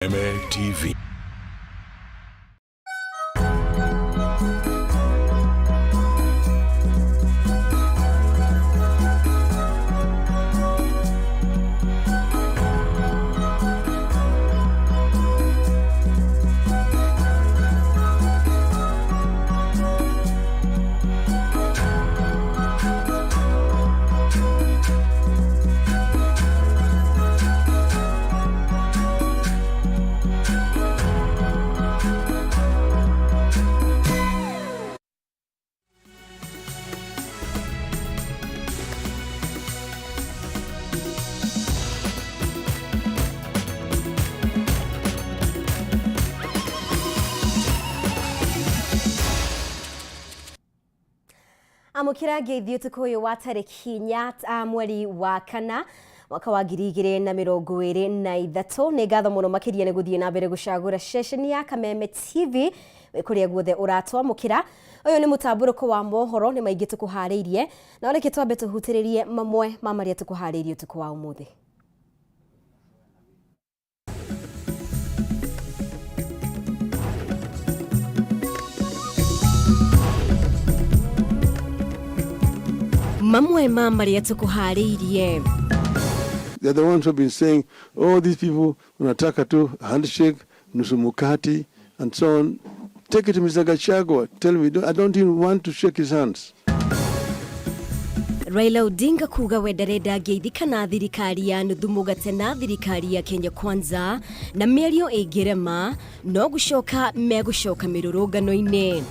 MATV. Amũkĩra ngeithi ũtukũ ũyũ wa tarĩki inya mweri wa kana mwaka wa 2023. Nĩ ngatho mũno makĩria nĩ gũthiĩ na mbere gũcagũra ceceni ya Kameme TV wĩ kũrĩa guothe ũratwamũkĩra. Ũyũ nĩ mũtambũrũko wa mohoro, nĩ maingĩ tũkũharĩirie, na reke twambe tũhutĩrĩrie mamwe ma marĩa tũkũharĩirie ũtukũ wa ũmũthĩ. Mamwe ma marĩa tũkũharĩirie: They're the ones who have been saying, "Oh, these people wanataka tu handshake, nusu mkate, and so on." Take it to Mr. Gachagua. Tell me, I don't even want to shake his hands. Raila Odinga kuga we ndarenda ngeithi kana thirikari ya nuthu mũgate na thirikari ya Kenya Kwanza, na mĩario ĩngĩrema no gũcoka megũcoka mĩrũrũngano-inĩ.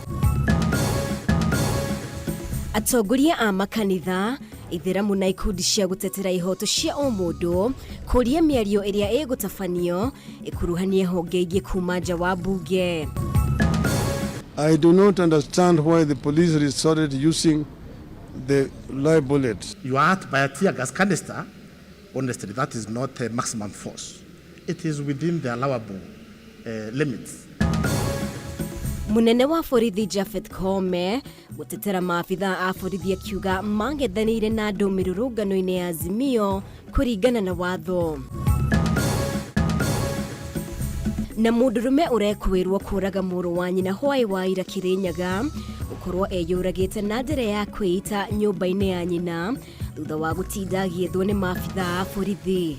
Atongoria a makanitha, itheramu na ikundi cia gũtetera ihoto cia o mũndũ kũria mĩario ĩrĩa ĩgũtabanio ĩkuruhanie honge ingĩ kuma nja wa mbunge. I do not understand why the police resorted using the live bullets. You are hurt by a tear gas canister, honestly, that is not a maximum force. It is within the allowable limits. Munene wa borithi Japheth Koome gũtetera maabitha a borithi akiuga mangethanĩire na andũ mĩrũrũngano-inĩ ya Azimio kũringana na watho. Na mũndũrũme ũrekwĩrwo kũraga mũrũ wa nyina hwaĩ wa ira Kĩrĩnyaga gũkorwo eyũragĩte na njĩra ya kwĩita nyũmba-inĩ ya nyina thutha wa gũtinda agĩethwo nĩ maabitha a borithi.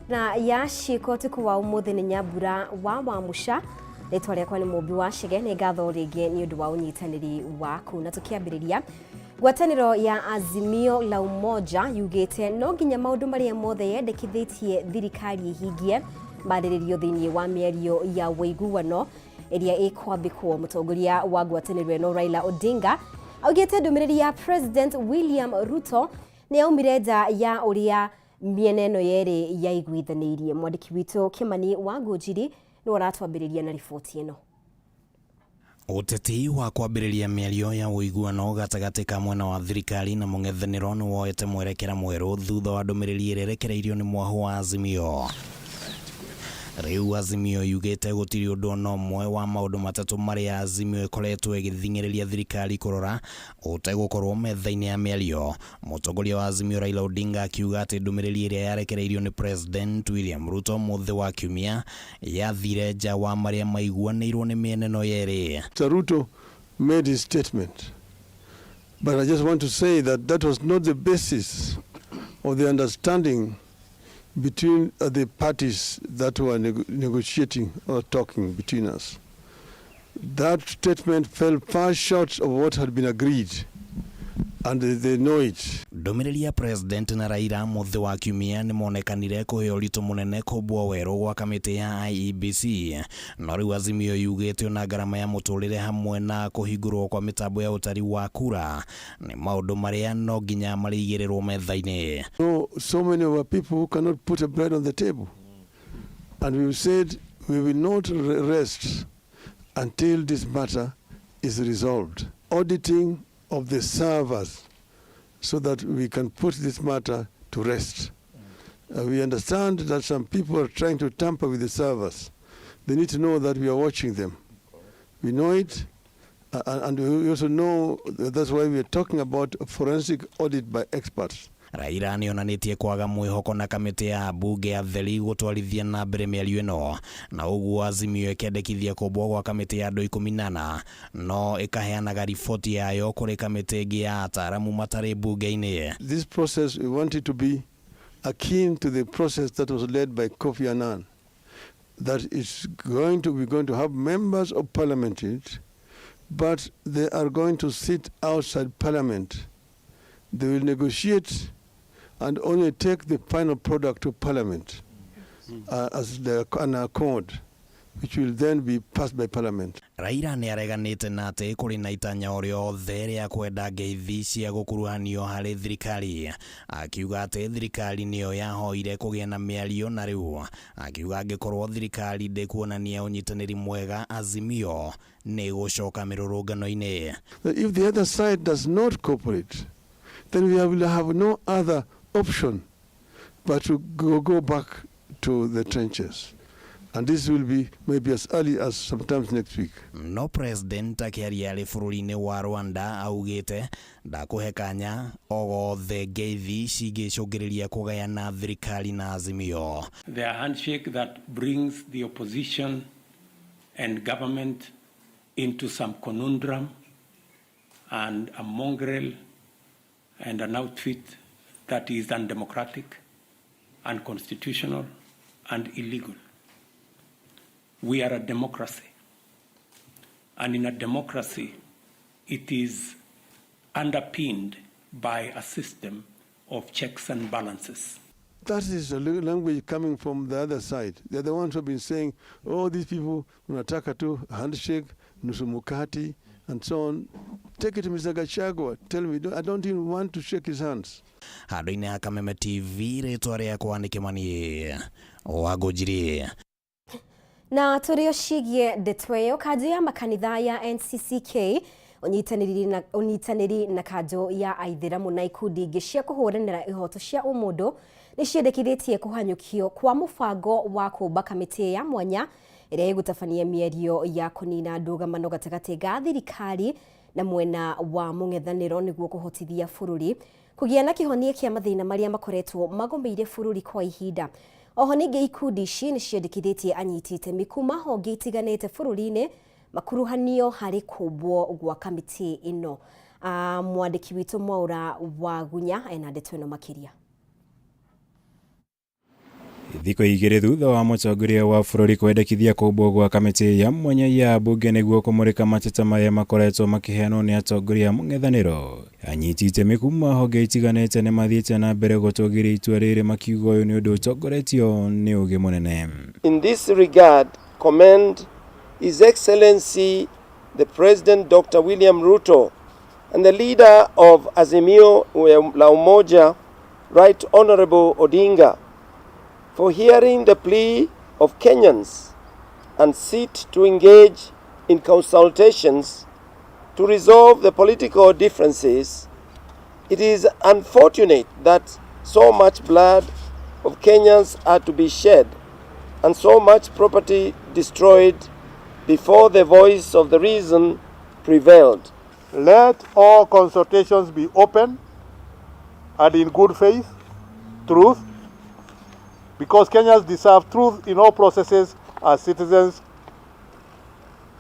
Na ya ciĩko ũtukũ wa ũmũthĩ nĩ Nyambura wa Wamuca. Rĩtwa rĩakwa nĩ Mũmbi wa Cege. Nĩ ngatho rĩngĩ nĩ ũndũ wa ũnyitanĩri waku. Na tũkĩambĩrĩria, ngwatanĩro ya Azimio la Umoja yugĩte no nginya maũndũ marĩa mothe yendekithĩtie thirikari ĩhingie marĩrĩrio thĩinĩ wa mĩario ya ũiguano ĩrĩa ĩkwambĩkwo. Mũtongoria wa ngwatanĩro ĩno Raila Odinga augĩte ndũmĩrĩri ya President William Ruto nĩ yaumire nja ya ũrĩa mĩena ĩno yerĩ yaiguithanĩirie. Mwandĩki witũ Kĩmani wa Ngũnjiri nĩwe ũratwambĩrĩria na riboti ĩno. Ũteti wa kwambĩrĩria mĩario ya ũiguano gatagatĩ ka mwena wa thirikari na mũng'ethanĩro nĩ woete mwerekera mwerũ thutha wa ndũmĩrĩri ĩrĩa ĩrekereirio nĩ mwahu wa Azimio. Rĩu Azimio yugĩte gũtirĩ ũndũ ona ũmwe wa maũndũ matatũ marĩa Azimio ĩkoretwo ĩgĩthing'ĩrĩria thirikari kũrora ũtegũkorwo metha-inĩ ya mĩario. Mũtongoria wa Azimio Raila Odinga akiuga atĩ ndũmĩrĩri ĩrĩa yarekereirio nĩ President William Ruto mũthĩ wa Kiumia yathire nja wa marĩa maiguanĩirwo nĩ mĩena ĩno yerĩ. Mr. Ruto made his statement. But I just want to say that that was not the basis of the understanding between the parties that were negotiating or talking between us. That statement fell far short of what had been agreed, and they know it. Ndũmĩrĩri ya President na Raila mũthĩ wa Kiumia nĩ monekanire kũhe ũritũ mũnene kũmbwo werũ gwa kamĩtĩ ya IEBC, no rĩu Azimio yugĩte ona ngarama ya mũtũrĩre hamwe na kũhingũrwo kwa mĩtambo ya ũtari wa kura nĩ maũndũ marĩa no nginya marĩigĩrĩrwo metha-inĩ. No, so many of our people who cannot put a bread on the table. And we said we will not rest until this matter is resolved. Auditing of the servers so that we can put this matter to rest. We understand that some people are trying to tamper with the servers. They need to know that we are watching them. We know it, and we also know that that's why we are talking about a forensic audit by experts. Raila nĩonanĩtie kwaga mwĩhoko na kamĩtĩ ya mbunge ya theri gũtwarithia na mbere mĩario ĩno na ũguo Azimio ĩkendekithia kũmbwo gwa kamĩtĩ ya andũ 14 no ĩkaheanaga riboti yayo kũrĩ kamĩtĩ ĩngĩ ya ataaramu matarĩ mbunge-inĩ. This process, we want it to be akin to the process that was led by Kofi Annan, that it's going to be going to have members of parliament in it, but they are going to sit outside parliament. They will negotiate and only take the final product to parliament as an accord, which will then be passed by parliament. Raila nĩareganĩte na atĩ kũrĩ na itanya o rĩothe rĩa kwenda ngeithi cia gũkuruhanio harĩ thirikari, akiuga atĩ thirikari nĩyo yahoire kũgĩa na mĩario na rĩu akiuga angĩkorwo thirikari ndĩkuonania ũnyitanĩri mwega Azimio nĩ gũcoka mĩrũrũngano-inĩ. If the other side does not cooperate, then we will have no other option but to go back to the trenches. And this will be maybe as early as sometimes next week. No president akĩaria arĩ bũrũri-inĩ wa Rwanda augĩte ndakũhe kanya o gothe ngeithi cingĩcũngĩrĩria kũgayana thirikari na Azimio. The handshake that brings the opposition and government into some conundrum and a mongrel and an outfit that is undemocratic, unconstitutional, and illegal. We are a democracy. And in a democracy, it is underpinned by a system of checks and balances. That is a language coming from the other side. They're the ones who have been saying, oh, these people, unataka tu handshake, nusu mkate, and so on. Take it to Mr. Gachagua. Tell me, I don't even want to shake his hands. Handũ-inĩ ha Kameme TV rĩtwa rĩakwa nĩ Kĩmani wa Ngũnjiri. Na tũrĩ o ciĩgiĩ ndeto ĩyo, kanjũ ya makanitha ya NCCK ũnyitanĩri na kanjũ ya aithĩramu na ikundi ingĩ cia kũhũranĩra ihoto cia ũmũndũ nĩ ciendekithĩtie kũhanyũkio kwa mũbango wa kũmba kamĩtĩ ya mwanya ĩrĩa ĩgũtabania mĩario ya kũnina ndũgamano gatagatĩ ga thirikari na mwena wa mũng'ethanĩro nĩguo kũhotithia bũrũri kũgĩa na kĩhonia kĩa mathĩna marĩa makoretwo magũmĩire bũrũri kwa ihinda. Oho ningĩ ikundi ici nĩ ciendekithĩtie anyiti itemi kuma honge itiganĩte bũrũri-inĩ makuruhanio harĩ kũmbwo gwa kamĩtĩ ĩno. Mwandĩki witũ Mwaura wa Gunya ena ndeto ĩno makĩria. Thikũ igĩrĩ thutha wa mũtongoria wa bũrũri kwendekithia kũmbwo gwa kamĩtĩ ya mwanya ya mbunge nĩguo kũmũrĩka mateta marĩa makoretwo makĩheanwo nĩ atongoria a mũng'ethanĩro, anyiti itemi kuma honge itiganĩte nĩ mathiĩte na mbere gũtũgĩria itua rĩrĩ makiuga ũyũ nĩ ũndũ ũtongoretio nĩ ũgĩ mũnene. In this regard, commend His Excellency the President Dr. William Ruto and the leader of Azimio la Umoja, Right Honorable Odinga, for hearing the plea of Kenyans and seek to engage in consultations to resolve the political differences. It is unfortunate that so much blood of Kenyans are to be shed and so much property destroyed before the voice of the reason prevailed. Let all consultations be open and in good faith, truth, because Kenyans deserve truth in all processes as citizens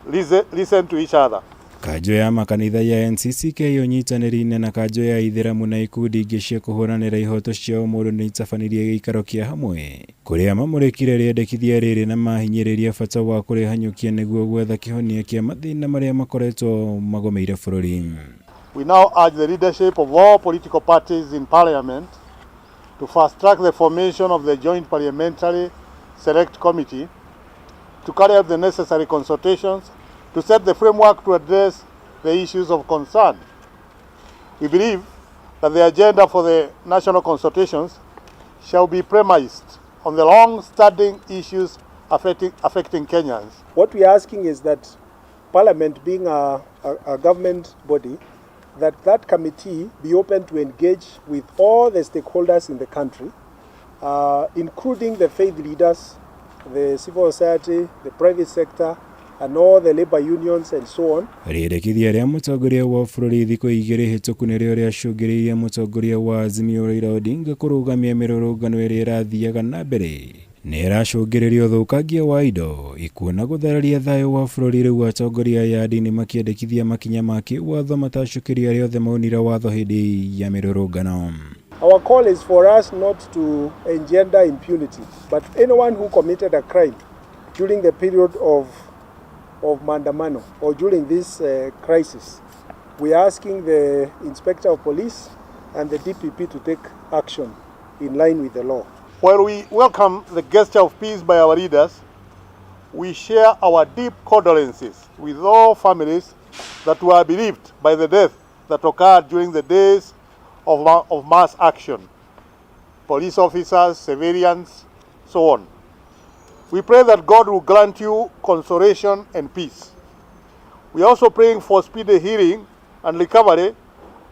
listen to each other. Kanjũ ya makanitha ya NCCK ũnyitanĩri-inĩ na kanjũ ya ithĩramu na ikundi ingĩ cia kũhũranĩra ihoto cia ũmũndũ nĩ itabanirie gĩikaro kĩa hamwe kũrĩa mamũrĩkire rĩendekithia rĩrĩ na mahinyĩrĩria bata wa kũrĩhanyũkia nĩguo gwetha kĩhonia kĩa mathĩna marĩa makoretwo magũmĩire bũrũri. We now urge the leadership of all political parties in parliament to fast track the formation of the Joint Parliamentary Select Committee to carry out the necessary consultations to set the framework to address the issues of concern. We believe that the agenda for the national consultations shall be premised on the long-standing issues affecting Kenyans. What we are asking is that Parliament, being a government body, that that committee be open to engage with all the stakeholders in the country, including the faith leaders, the civil society, the private sector, and all the labor unions and so on. Rĩendekithia rĩa mũtongoria wa bũrũri thikũ igĩrĩ hĩtũku nĩrĩo rĩacũngĩrĩirie mũtongoria wa Azimio Raila Odinga kũrũgamia mĩrũrũngano ĩrĩa ĩrathiaga na mbere nĩ ĩracũngĩrĩria ũthũkangia wa indo, ikuũ na gũthararia thayũ wa bũrũri. Rĩu atongoria aya a ndini makĩendekithia makinya ma kĩwatho matacũkĩrio arĩa othe maunire watho hĩndĩ ya mĩrũrũngano. Our call is for us not to engender impunity, but anyone who committed a crime during the period of maandamano or during this crisis, we are asking the Inspector of Police and the DPP to take action in line with the law. While we welcome the gesture of peace by our leaders, we share our deep condolences with all families that were bereaved by the death that occurred during the days of mass action. Police officers, civilians, so on. We pray that God will grant you consolation and peace. We are also praying for speedy healing and recovery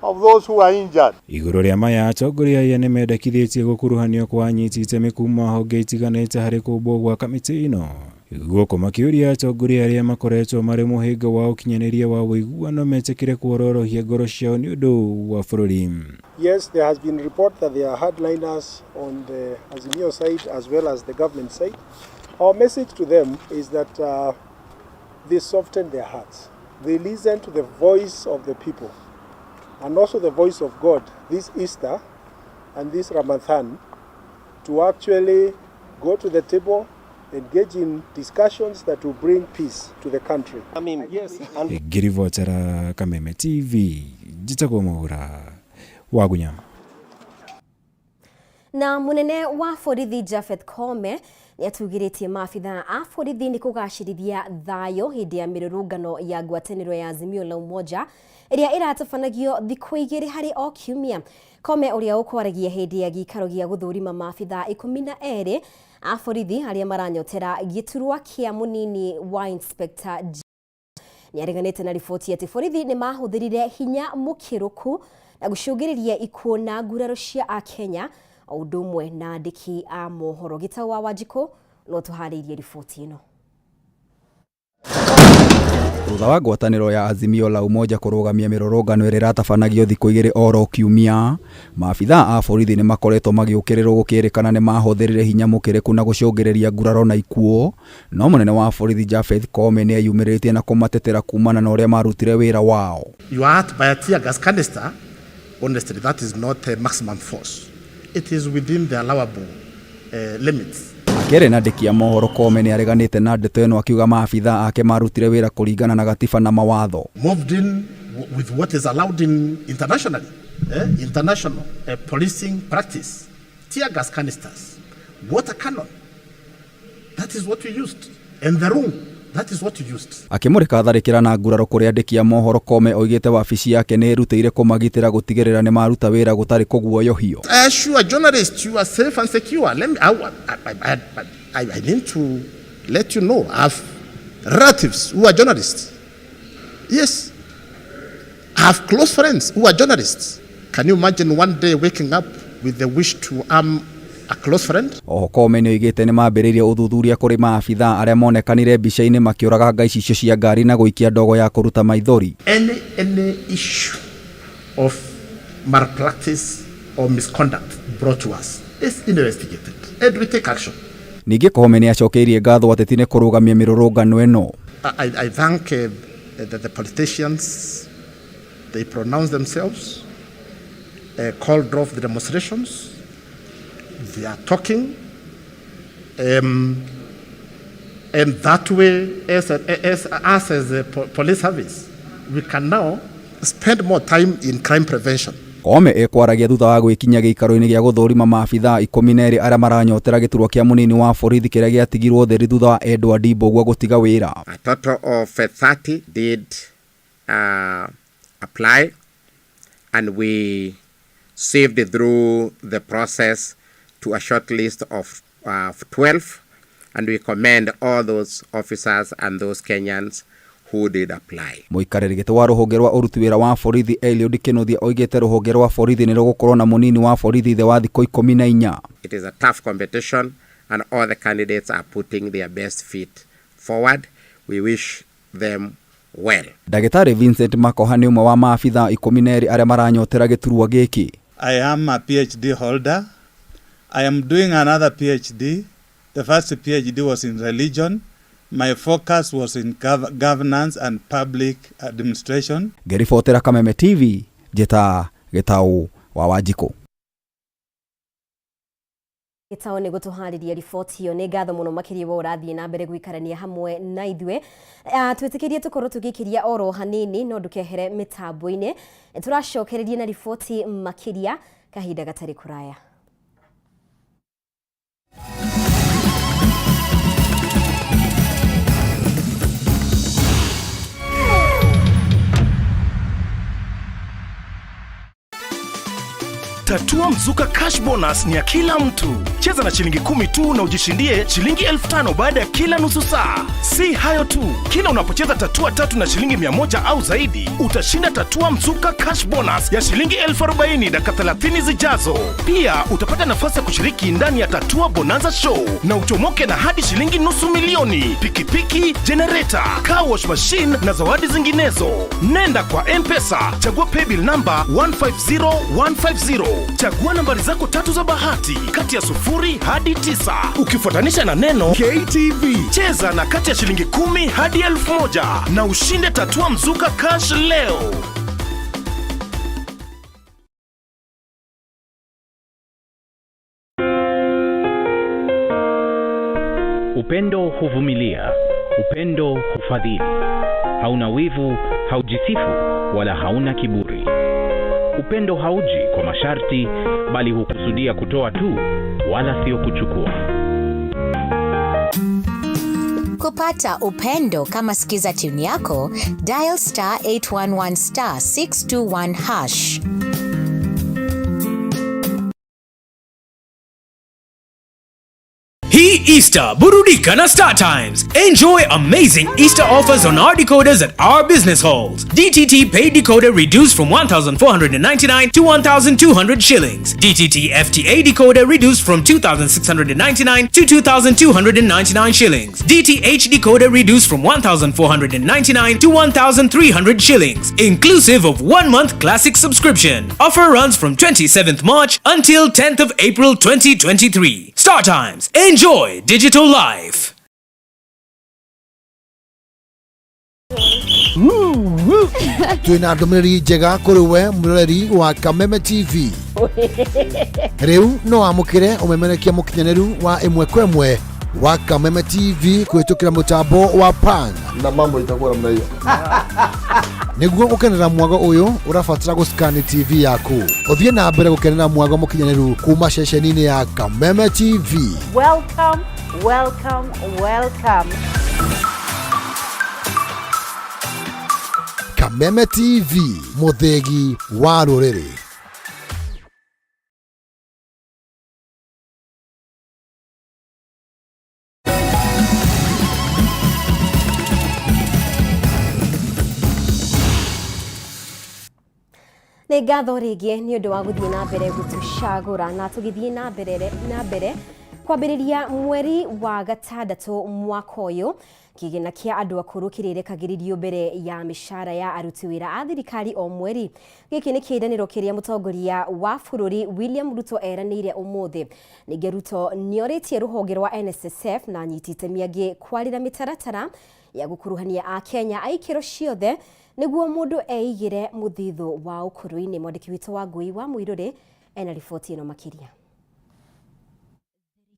of those who are injured. Igũrũ rĩa maya, atongoria aya nĩmendekithĩtie gũkuruhanio kwa anyiti itemi kuma honge itiganĩte harĩ kũmbwo gwa kamĩtĩ ĩno, gũkũ makĩũria atongoria arĩa makoretwo marĩ mũhĩnga wa ũkinyanĩria wa ũiguano metĩkĩre kuororohia ngoro ciao nĩ ũndũ wa bũrũri. Yes, there has been report that there are hardliners on the Azimio side as well as the government side. Our message to them is that they soften their hearts. They listen to the voice of the people and also the voice of God this Easter and this Ramadan to actually go to the table, engage in discussions that will bring peace to the country. Ngĩribotera Kameme TV, njĩtagwo Mwaura wa Gunyama. Na munene wa borithi Japheth Koome nĩatugĩrĩtie maabithaa a borithi nĩ kũgacĩrithia thayũ hĩndĩ ya mĩrũrũngano ya ngwatanĩro ya Azimio la Umoja ĩrĩa ĩratabanagio thikũ igĩrĩ harĩ o kiumia. Koome ũrĩa ũkwaragia hĩndĩ ya gĩikaro gĩa gũthũrima maabithaa 12 a borithi arĩa maranyotera gĩturwa kĩa mũnini wa Inspector nĩareganĩte na riboti atĩ borithi nĩ mahũthĩrire hinya mũkĩrũku na gũcũngĩrĩria ikuũ na nguraro cia akenya o ũndũ ũmwe na andĩki a mohoro. Gĩtau wa Wanjikũ no tũharĩirie riboti ĩno. Thutha wa ngwatanĩro ya Azimio la Umoja kũrũgamia mĩrũrũngano ĩrĩa ĩratabanagio thikũ igĩrĩ oro kiumia, maabithaa a borithi nĩ makoretwo magĩũkĩrĩrwo gũkĩrĩkana nĩ mahũthĩrire hinya mũkĩrĩku na gũcũngĩrĩria nguraro na ikuũ. No mũnene wa borithi Japheth Koome nĩ eyumĩrĩtie na kũmatetera kumana na ũrĩa marutire wĩra wao. You are hurt by a tear gas canister, honestly, that is not a maximum force. It is within the allowable limits. Akĩaria na andĩki a mohoro, Koome nĩ areganĩte na ndeto ĩno, akiuga maabithaa ake marutire wĩra kũringana na gatiba na mawatho. Moved in with what is allowed in internationally, international policing practice, tear gas canisters, water cannon. That is what we used. And the room, that is what we used. Akĩmũrĩka tharĩkĩra na nguraro kũrĩ andĩki a mohoro, Koome oigĩte wabici yake nĩ ĩrutĩire kũmagitĩra gũtigĩrĩra nĩ maruta wĩra gũtarĩ kũguoyohio. I assure journalists you are safe and secure. Let me, I need to let you know I have relatives who are journalists. Yes. I have close friends who are journalists. Can you imagine one day waking up with the wish to harm a close friend? Oho Koome nĩ oigĩte nĩ mambĩrĩirie ũthuthuria kũrĩ maabithaa arĩa monekanire mbica-inĩ makĩũraganga icicio cia ngari na gũikia ndogo ya kũruta maithori. Any issue of malpractice or misconduct brought to us is investigated and we take action. Ningĩ Koome nĩ acokeirie ngatho ateti nĩ kũrũgamia mĩrũrũngano ĩno. I thank the politicians. They pronounced themselves, called off the demonstrations. They are talking. And that way, as us as a police service, we can now spend more time in crime prevention. Koome ekwaragia thutha wa gwĩkinya gĩikaro-inĩ gĩa gũthũrima maabithaa 12 arĩa maranyotera gĩturwa kĩa mũnini wa borithi kĩrĩa gĩatigirwo theri thutha wa Edward Mbugua gũtiga wĩra. A total of 30 did apply, and we saved through the process to a short list of 12, and we commend all those officers and those Kenyans who did apply. Mũikarĩri gĩtĩ wa rũhonge rwa ũruti wĩra wa borithi Eliud Kinuthia oigĩte rũhonge rwa borithi nĩ rũgũkorwo na mũnini wa borithi thĩ wa thikũ 14. It is a tough competition and all the candidates are putting their best feet forward. We wish them well. Ndagĩtarĩ Vincent Makoha nĩ ũmwe wa maabithaa 12 arĩa maranyotera gĩturwa gĩkĩ. I am a PhD holder. I am doing another PhD. The first PhD was in religion. My focus was in governance and public administration. Ngĩribotera Kameme TV, njĩta Gĩtaũ wa Wanjikũ. Gĩtaũ nĩ gũtũharĩria riboti ĩyo. Nĩ ngatho mũno makĩria we ũrathiĩ na mbere gũikarania hamwe na ithuĩ. Twĩtĩkĩrie tũkorwo tũgĩkĩria oro hanini, no ndũkehere mĩtambo-inĩ, tũracokereria na riboti makĩria kahinda gatarĩ kũraya. Tatua Mzuka Cash Bonus ni ya kila mtu. Cheza na shilingi 10 tu na ujishindie shilingi 5,000 baada ya kila nusu saa. Si hayo tu, kila unapocheza tatua 3 na shilingi 100 au zaidi, utashinda Tatua Mzuka Cash Bonus ya shilingi 40,000 dakika 30 zijazo. Pia utapata nafasi ya kushiriki ndani ya Tatua Bonanza Show na uchomoke na hadi shilingi 500,000, pikipiki, generator, car wash machine na zawadi zinginezo. Nenda kwa M-Pesa, chagua paybill number 150150. Chagua nambari zako 3 za bahati kati ya 0 hadi 9 ukifuatanisha na neno KTV. Cheza na kati ya shilingi 10 hadi 1,000 na ushinde Tatua Mzuka Cash leo. Upendo huvumilia, upendo hufadhili, hauna wivu, haujisifu wala hauna kiburi. Upendo hauji kwa masharti, bali hukusudia kutoa tu, wala sio kuchukua. Kupata upendo kama sikiza tune yako, dial star 811 star 621 hash. Hii Easter, burudika na Star Times. Enjoy amazing Easter offers on our decoders at our business halls. DTT paid decoder reduced from 1,499 to 1,200 shillings. DTT FTA decoder reduced from 2,699 to 2,299 shillings. DTH decoder reduced from 1,499 to 1,300 shillings, inclusive of 1 month classic subscription. Offer runs from 27th March until 10th of April 2023. Star Times. Enjoy digital life. Twina ndũmĩrĩri njega kũrĩ we mũroreri wa Kameme TV. Rĩu no wamũkĩre ũmemerekia mũkinyanĩru wa ĩmwe kwa ĩmwe wa Kameme TV kũhĩtũkĩra mũtambo wa Pan na mambo itakuwa namna hiyo. Nĩguo gũkenera mwago ũyũ ũrabatara gũscan TV yaku. Ũthiĩ na mbere gũkenera mwago mũkinyanĩru kuma ceceni-inĩ ya Kameme TV. Welcome, welcome, welcome. Kameme TV, mũthĩgi wa rũrĩrĩ. Nĩ ngatho rĩngĩ nĩ ũndũ wa gũthiĩ na mbere gũtũcagũra, na tũgĩthiĩ na mbere kwambĩrĩria mweri wa gatandatũ mwaka ũyũ, kĩgĩna kĩa andũ akũrũ kĩrĩrekagĩrĩrio mbere ya mĩcara ya aruti wĩra a thirikari o mweri. Gĩkĩ nĩ kĩĩranĩro kĩrĩa mũtongoria wa bũrũri William Ruto eranĩire ũmũthĩ. Ningĩ Ruto nĩorĩtie rũhonge rwa NSSF na anyiti itemi angĩ kwarĩra mĩtaratara ya gũkuruhania Akenya a ikĩro ciothe nĩguo mũndũ eigĩre mũthithũ wa ũkũrũ-inĩ. Mwandĩki witũ wa Ngui wa Mũirũrĩ ena riboti ĩno makĩria.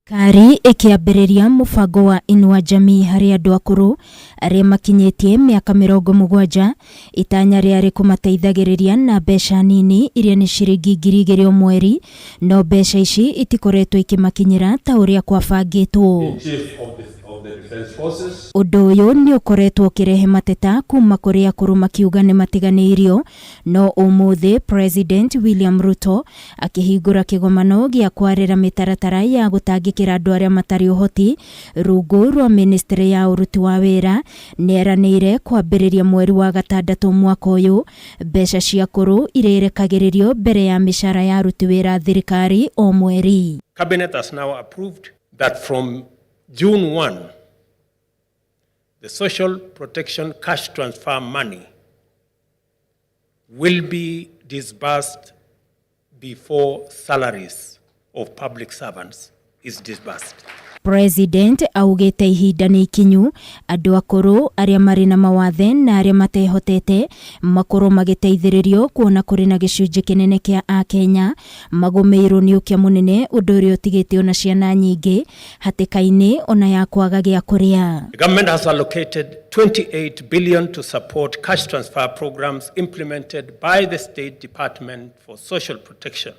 Thirikari ĩkĩambĩrĩria mũbango wa Inua Jamii harĩ andũ akũrũ arĩa makinyĩtie mĩaka 70, itanya rĩarĩ kũmateithagĩrĩria na mbeca nini iria nĩ ciringi 2,000 o mweri, no mbeca ici itikoretwo ikĩmakinyĩra ta ũrĩa kwabangĩtwo. of the Defense Forces. Ũndũ ũyũ nĩ ũkoretwo ũkĩrehe mateta kuma kũrĩ akũrũ makiuga nĩ matiganĩirio, no ũmũthĩ President William Ruto akĩhingũra kĩgomano gĩa kwarĩra mĩtaratara ya gũtangĩkĩra andũ arĩa matarĩ ũhoti rungu rwa ministry ya ũruti wa wĩra, nĩeranĩire kwambĩrĩria mweri wa gatandatũ mwaka ũyũ mbeca cia akũrũ irĩrekagĩrĩrio mbere ya mĩcara ya aruti wĩra a thirikari o mweri. Cabinet has now approved that from June 1, the social protection cash transfer money will be disbursed before salaries of public servants is disbursed. President augĩte ihinda nĩ ikinyu andũ akũrũ arĩa marĩ na mawathe na arĩa matehotete makorwo magĩteithĩrĩrio kuona kũrĩ na gĩcunjĩ kĩnene kĩa akenya magũmĩirwo nĩ ũkĩa mũnene, ũndũ ũrĩa ũtigĩte ona ciana nyingĩ hatĩka-inĩ ona ya kwaga gĩa kũrĩa. The government has allocated 28 billion to support cash transfer programs implemented by the State Department for Social Protection.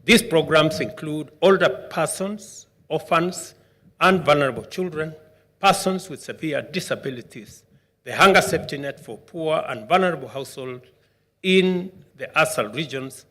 These programs include older persons, orphans, and vulnerable children, persons with severe disabilities, the hunger safety net for poor and vulnerable households in the ASAL regions,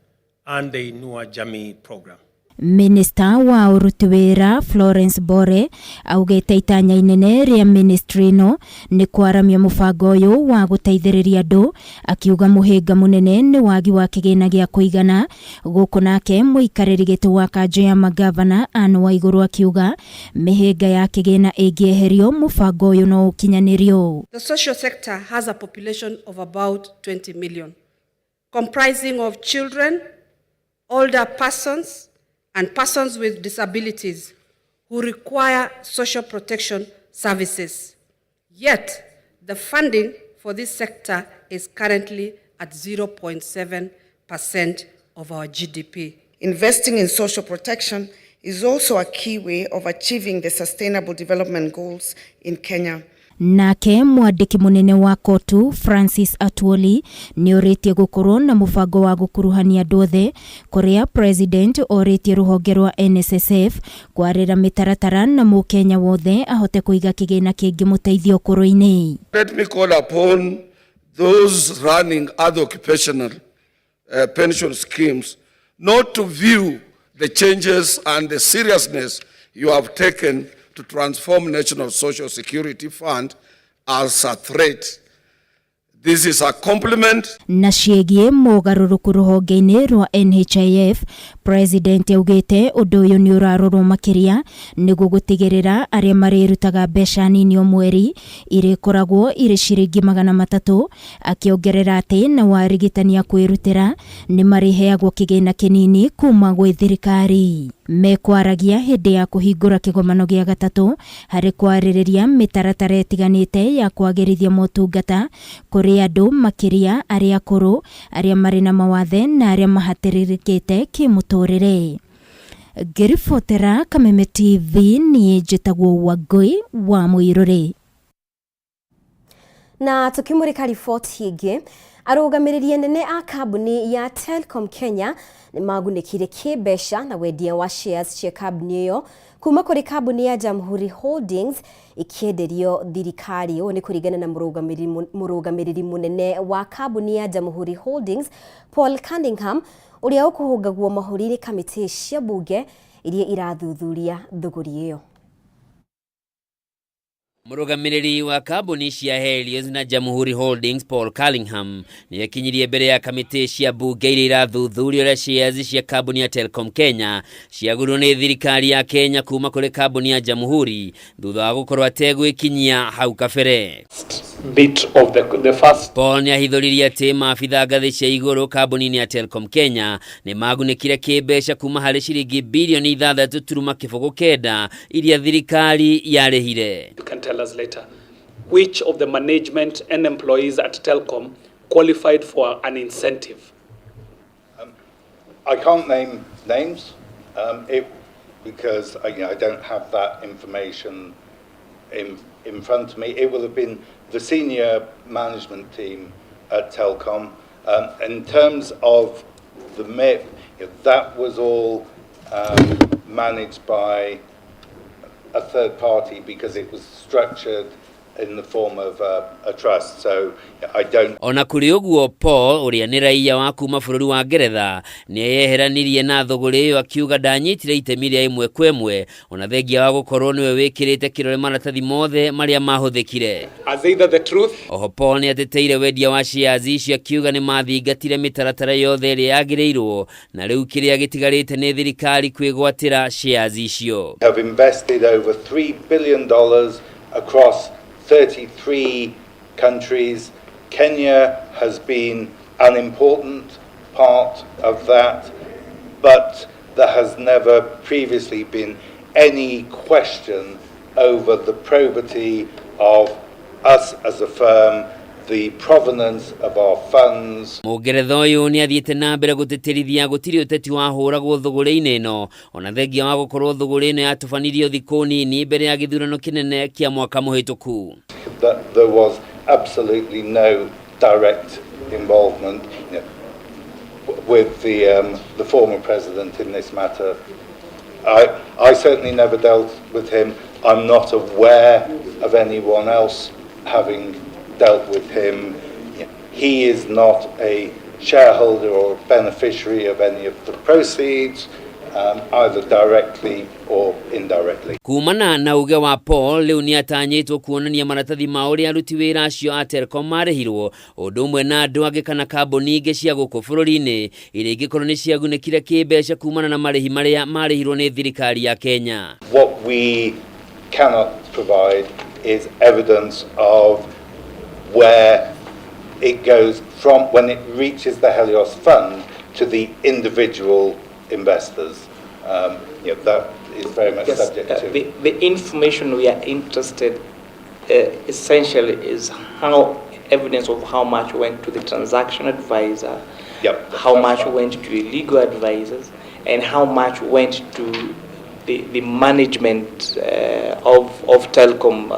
and the Inua Jamii program. Minista wa ũruti wĩra Florence Bore augĩte itanya inene rĩa ministry ĩno nĩ kwaramia mũbango ũyũ wa gũteithĩrĩria andũ, akiuga mũhĩnga mũnene nĩ wagi wa kĩgĩna gĩa kũigana. Gũkũ nake mũikarĩri gĩtĩ wa kanjũ ya magavana Anne Waigũrũ akiuga mĩhĩnga ya kĩgĩna ĩngĩeherio mũbango ũyũ no ũkinyanĩrio. The social sector has a population of about 20 million, comprising of children, older persons, and persons with disabilities who require social protection services. Yet, the funding for this sector is currently at 0.7% of our GDP. Investing in social protection is also a key way of achieving the Sustainable Development Goals in Kenya. Nake mwandĩki mũnene wa Kotu Francis Atwoli nĩorĩtie gũkorwo na mũbango wa gũkuruhania andũ othe, kũrĩa president orĩtie rũhonge rwa NSSF kwarĩra mĩtaratara na mũkenya wothe ahote kũiga kĩgĩna kĩngĩmũteithia ũkũrũ-inĩ. Let me call upon those running other occupational pension schemes not to view the changes and the seriousness you have taken to transform National Social Security Fund as a threat. This is a compliment. Na ciĩgiĩ mogarũrũku rũhonge-inĩ rwa NHIF, President augĩte ũndũ ũyũ nĩ ũrarorwo makĩria nĩguo gũtigĩrĩra arĩa marĩrutaga mbeca nini o mweri irĩkoragwo irĩ ciringi 300, akĩongerera atĩ na warigitani a kwĩrutĩra nĩ marĩheagwo kĩgĩna kĩnini kuma gwĩ thirikari. Mekwaragia hĩndĩ ya kũhingũra kĩgomano gĩa gatatũ harĩ kwarĩrĩria mĩtaratara ĩtiganĩte ya kwagĩrithia motungata kũrĩ andũ makĩria arĩa akũrũ, arĩa marĩ na mawathe na arĩa mahatĩrĩrĩkĩte kĩmũtũrĩre. Ngĩribotera Kameme TV, niĩ njĩtagwo Wangũi wa Mũirũrĩ. Na tukimurika riboti ĩngĩ, arũgamĩrĩri anene a kambuni ya Telcom Kenya nĩmagunĩkire kĩmbeca na wendia wa shares cia kambuni ĩyo kuma kũrĩ kambuni ya Jamhuri Holdings ikĩenderio thirikari. Ũũ nĩ kũringana na mũrũgamĩrĩri mũnene wa kambuni ya Jamhuri Holdings Paul Cunningham, ũrĩa ũkũhũngagwo mahũri nĩ kamĩtĩ cia bunge iria irathuthuria thũgũri ĩyo. Mũrũgamĩrĩri wa kambuni cia Helios na Jamhuri Holdings Paul Cunningham nĩekinyirie mbere ya kamĩtĩ cia bunge iria irathuthuria ũrĩa shares cia kambuni ya Telcom Kenya ciagũrirwo nĩ thirikari ya Kenya kuma kũrĩ kambuni ya Jamhuri thutha wa gũkorwo ategwĩkinyia hau kabere. Bit of the first. Paul nĩahithũririe atĩ maabitha ngathĩ cia igũrũ kambuni-inĩ ya Telcom Kenya nĩmagunĩkire kĩmbeca kuma harĩ ciringi bilioni 6.9 iria thirikari yarĩhire. You can tell us later which of the management and employees at Telcom qualified for an incentive. I can't name names because I don't have that information in front of me. It will have been the senior management team at Telcom. In terms of the MIP, that was all managed by a third party because it was structured in the form of a trust. So I don't Ona kũrĩ ũguo, Paul ũrĩa nĩ raiya wa kuma bũrũri wa Ngeretha nĩ eyeheranirie na thũgũrĩ ĩyo akiuga ndanyitire itemi rĩa ĩmwe kwa ĩmwe ona thengia wa gũkorwo nĩwe wĩkĩrĩte kĩrore maratathi mothe marĩa mahũthĩkire. As either the truth Oho Paul nĩ ateteire wendia wa shares icio akiuga nĩ mathingatire mĩtaratara yothe ĩrĩa yagĩrĩirwo na rĩu kĩrĩa gĩtigarĩte nĩ thirikari kwĩgwatĩra shares icio. Have invested over $3 billion across 33 countries. Kenya has been an important part of that, but there has never previously been any question over the probity of us as a firm, the provenance of our funds. Mũngeretha ũyũ nĩ athiĩte na mbere gũtĩtĩrithia gũtirĩ ũteti wahũragwo thũgũrĩ-inĩ ĩno ona thengia wa gũkorwo thũgũrĩ ĩno yatũbanirio thikũ nini mbere ya gĩthurano kĩnene kĩa mwaka mũhĩtũku. That there was absolutely no direct involvement with the former president in this matter. I certainly never dealt with him. I'm not aware of anyone else having dealt with him. He is not a shareholder or beneficiary of any of the proceeds, either directly or indirectly. Kumana na uge wa Paul rĩu nĩ atanyĩtwo kuonania maratathi ma ũrĩa aruti wĩra acio a Telcom marĩhirwo ũndũ ũmwe na andũ angĩ kana kambuni ingĩ cia gũkũ bũrũri-inĩ iria ingĩkorwo nĩ ciagunĩkire kĩmbeca kumana na marĩhi marĩa marĩhirwo nĩ thirikari ya Kenya. What we cannot provide is evidence of where it goes from when it reaches the Helios Fund to the individual investors. That is very much subject to The information we are interested essentially is how evidence of how much went to the transaction advisor, how much went to the legal advisors, and how much went to the management of Telkom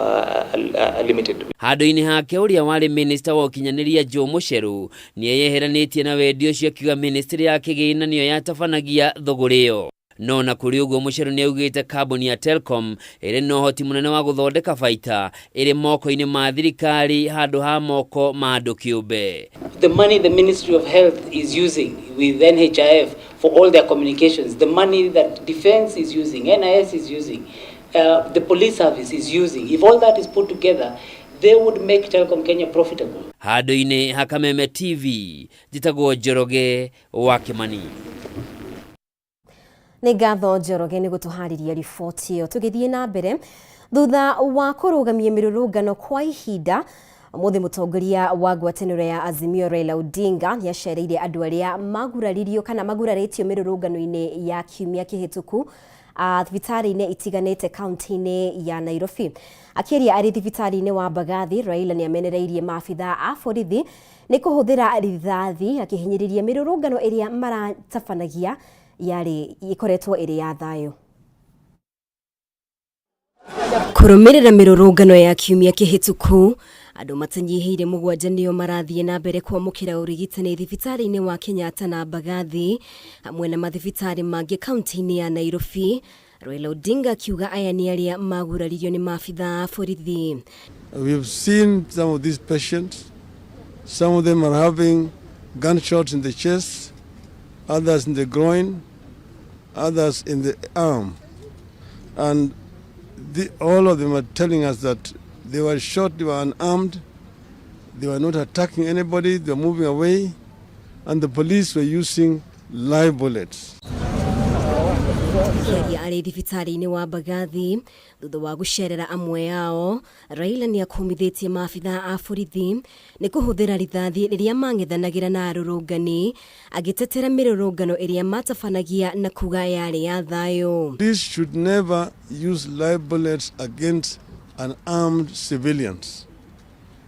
Limited. Handũ-inĩ hake ũrĩa warĩ minista wa ũkinyanĩria Joe Mucheru nĩ eyeheranĩtie na wendia ũcio akiuga ministry ya kĩgĩna nĩyo yatabanagia thũgũrĩ ĩyo. No na kũrĩ ũguo Mucheru nĩ augĩte kambuni ya Telcom ĩrĩ na ũhoti mũnene wa gũthondeka baita ĩrĩ moko-inĩ ma thirikari handũ ha moko ma andũ kĩũmbe. The money the Ministry of Health is using with NHIF for all their communications, the money that Defense is using, NIS is using, the police service is using, if all that is put together, they would make Telkom Kenya profitable. Handũ-inĩ ha Kameme TV njĩtagwo Njoroge wa Kĩmani. Nĩ ngatho Njoroge nĩ gũtũharĩria riboti ĩyo. Tũgĩthiĩ na mbere, thutha wa kũrũgamia mĩrũrũngano kwa ihinda, ũmũthĩ mũtongoria wa ngwatanĩro ya Azimio Raila Odinga nĩ acereire andũ arĩa maguraririo kana magurarĩtio mĩrũrũngano-inĩ ya kiumia kĩhĩtũku thibitarĩ-inĩ itiganĩte kaunti-inĩ ya Nairobi. Akĩaria arĩ thibitarĩ-inĩ wa Mbagathi, Raila nĩ amenereirie maabithaa a borithi nĩ kũhũthĩra rithathi akĩhinyĩrĩria mĩrũrũngano ĩrĩa maratabanagia yarĩ ĩkoretwo ĩrĩ ya thayũ. Kũrũmĩrĩra mĩrũrũngano ya kiumia kĩhĩtũku, andũ matanyihĩire 7 nĩo marathiĩ na mbere kwamũkĩra ũrigitani thibitarĩ-inĩ wa Kenyatta na Mbagathi hamwe na mathibitarĩ mangĩ kaunti-inĩ ya Nairobi. Raila Odinga akiuga aya nĩ arĩa maguraririo nĩ maabithaa a borithi. We've seen some of these patients. Some of them are having gunshots in the chest, others in the groin, others in the arm. And all of them are telling us that they were shot, they were unarmed, they were not attacking anybody, they were moving away, and the police were using live bullets. Akĩaria arĩ thibitarĩ-inĩ wa Mbagathi thutha wa gũcerera amwe ao, Raila nĩ akũmithĩtie maabithaa a borithi nĩ kũhũthĩra rithathi rĩrĩa mang'ethanagĩra na arũrũngani, agĩtetera mĩrũrũngano ĩrĩa matabanagia na kuga yarĩ ya thayũ. Police should never use live bullets against unarmed civilians.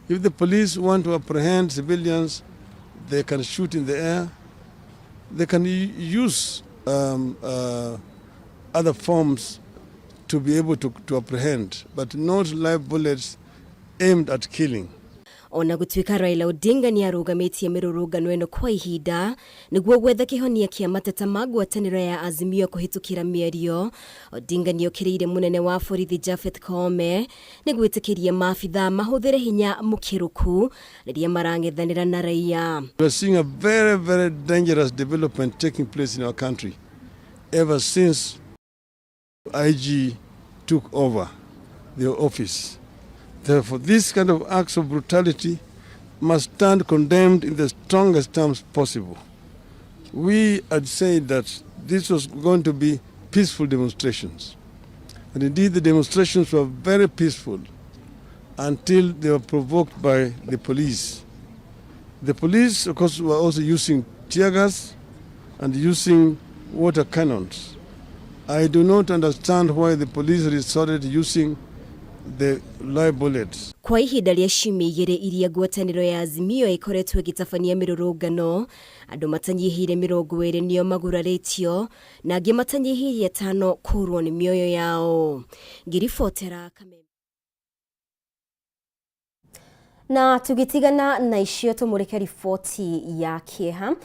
If the police want to apprehend civilians, they can shoot in the air. They can use other forms to be able to apprehend, but not live bullets aimed at killing. Ona gũtuĩka Raila Odinga nĩ arũgamĩtie mĩrũrũngano ĩno kwa ihinda nĩguo gwetha kĩhonia kĩa mateta ma ngwatanĩro ya Azimio kũhĩtũkĩra mĩario, Odinga nĩokĩrĩire mũnene wa borithi Japheth Koome nĩ gwĩtĩkĩria maabithaa mahũthĩre hinya mũkĩrũku rĩrĩa marang'ethanĩra na raia. We are seeing a very, very dangerous development taking place in our country ever since IG took over the office. Therefore, this kind of acts of brutality must stand condemned in the strongest terms possible. We had said that this was going to be peaceful demonstrations. And indeed, the demonstrations were very peaceful until they were provoked by the police. The police, of course, were also using tear gas and using water cannons. I do not understand why the police resorted to using the live bullets. Kwa ihinda rĩa ciumia igĩrĩ iria ngwatanĩro ya Azimio ĩkoretwo ĩgĩtabania mĩrũrũngano, andũ matanyihĩire 20 nĩo magurarĩtio na angĩ matanyihĩire 5 kũũrwo nĩ mĩoyo yao. Ngĩribotera Kameme. Na tũgĩtigana na icio tũmũrĩke riboti ya kĩeha.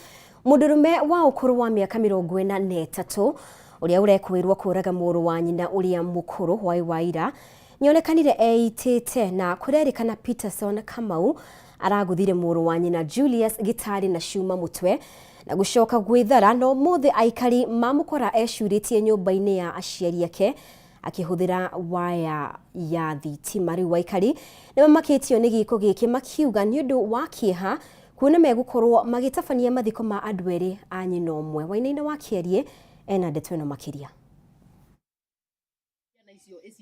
Mũndũrũme wa ũkũrũ wa mĩaka 43 ũrĩa ũrekwĩrwo kũraga mũrũ wa nyina ũrĩa mũkũrũ hwaĩ wa ira nĩonekanire eitĩte na kũrerĩkana Peterson Kamau araguthire mũrũ wa nyina Julius gĩtarĩ na cuma mũtwe na gũcoka gwĩthara, no ũmũthĩ aikari mamũkora ecurĩtie nyũmba-inĩ ya aciari ake akĩhũthĩra waya ya thitima. Rĩu aikari nĩmamakĩtio nĩ gĩko gĩkĩ makiuga nĩ ũndũ wa kĩeha kuona megũkorwo magĩtabania mathiko ma andũ erĩ a nyina ũmwe. Wainaina wa Kĩarie ena ndeto ĩno makĩria.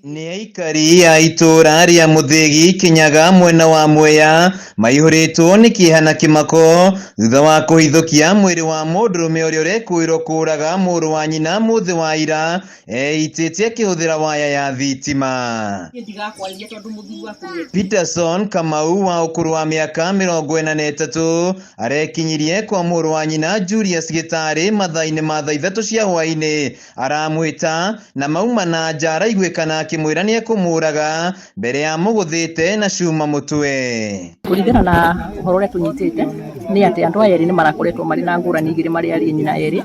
Nĩ aikari a itũũra rĩa Mũthĩgi Kĩnyaga mwena wa Mwea maihũrĩtwo nĩ kĩeha na kĩmako thutha wa kũhithũkia mwĩrĩ wa mũndũrũme ũrĩa ũrekũĩrwo kũũraga mũrũ wa nyina mũthĩ wa ira eitĩte akĩhũthĩra waya ya thitima. Peterson Kamau wa ũkũrũ wa mĩaka 43 arekinyirie kwa mũrũ wa nyina Julius Gĩtarĩ mathaa-inĩ ma thaa 3 cia hwaĩ-inĩ, aramwĩta na mauma na nja araiguĩkana akĩmwĩra nĩekũmũraga mbere ya mũgũthĩte na cuma mũtwe. Kũringana na ũhoro ũrĩa tũnyitĩte nĩ atĩ andũ aya erĩ nĩ marakoretwo marĩ na ngũrani igĩrĩ marĩ arĩ nyina erĩ,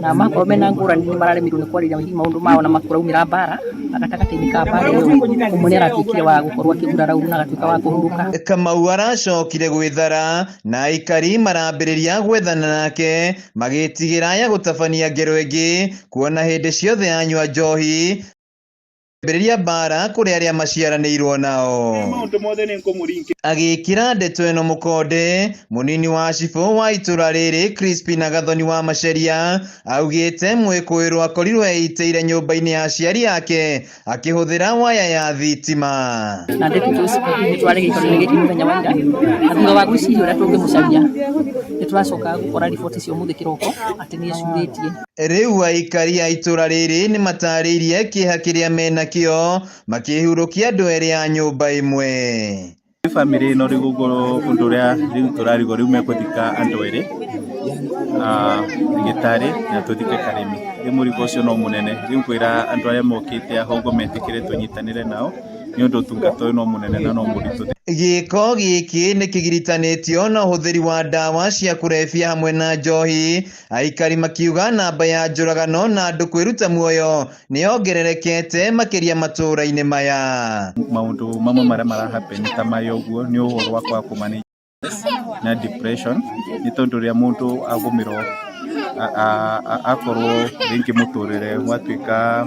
na makorwo mena ngũrani nĩ mararemirwo nĩ kwarĩria hihi maũndũ mao na makũraumĩra mbara, na gatagatĩ-inĩ ka mbara ĩyo ũmwe nĩ aratuĩkire wa gũkorwo akĩgurara ũru na agatuĩka wa kũhurũka. Kamau aracokire gwĩthara na aikari marambĩrĩria gwethana nake magĩtigĩra ya gũtabania ngero ĩngĩ kuona hĩndĩ ciothe anyua njohi mbĩrĩria mbara kũrĩ arĩa maciaranĩirwo nao. Agĩkĩra ndeto ĩno mũkonde, mũnini wa cibũ wa itũra rĩrĩ Crispin Gathoni wa Maceria augĩte mwĩkũĩrwo akorirwo eitĩire nyũmba-inĩ ya aciari ake akĩhũthĩra waya ya thitima. Na ndeto icio nĩ twarĩ gĩikaro-inĩ gĩkĩ mũthenya wa ira, na thutha wa gwĩciria ũrĩa tũngĩmũcaria nĩ tũracoka gũkora riboti cia ũmũthĩ kĩroko atĩ nĩ ecurĩtie. Rĩu aikari a itũra rĩrĩ nĩ matarĩirie kĩeha kĩrĩa menakĩo makĩhurũkia andũ erĩ a nyũmba ĩmwe. Bamĩrĩ ĩno rĩu ũguo ũndũ ũrĩa rĩu tũrarigwo rĩu mekũthika andũ erĩ Gĩtarĩ na tũthike Karĩmi. Rĩu mũrigo ũcio no mũnene, rĩu ngwĩra andũ arĩa mokĩte aho ũguo metĩkĩre tũnyitanĩre nao nĩ ũndũ ũtungata ũyũ no mũnene na no mũritũ. Gĩko gĩkĩ nĩ kĩgiritanĩtio na ũhũthĩri wa ndawa cia kũrebia hamwe na njohi, aikari makiuga namba ya njũragano na andũ kwĩruta muoyo nĩ yongererekete makĩria matũũra-inĩ maya. Maũndũ mamwe marĩa mara happen ta maya ũguo nĩ ũhoro wa kwaga kũ manage na depression nĩ tondũ rĩrĩa mũndũ agũmĩrwo akorwo rĩngĩ mũtũrĩre watuĩka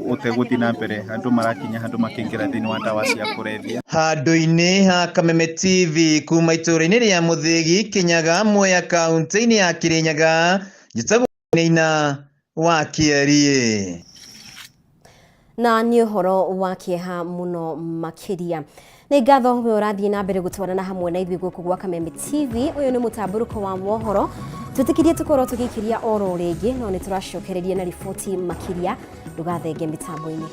ũtegũthiĩ na mbere, andũ marakinya handũ makĩingĩra thĩinĩ wa ndawa cia kũrebia. Handũ-inĩ ha Kameme TV kuma itũũra-inĩ rĩa Mũthĩgi Kĩnyaga Mwea kaunti-inĩ ya Kĩrĩnyaga, njĩtagwo Nĩina wa Kĩeriĩ. Na nĩ ũhoro wa kĩeha mũno makĩria. Nĩ ngatho we ũrathiĩ na mbere gũtwarana hamwe na ithuĩ gũkũ gwa Kameme TV. Ũyũ nĩ mũtambũrũko wa mohoro twĩtĩkĩrie tũkorwo tũgĩikĩria oro rĩngĩ, no nĩ tũracokereria na riboti makĩria. Ndũgathenge mĩtambo-inĩ.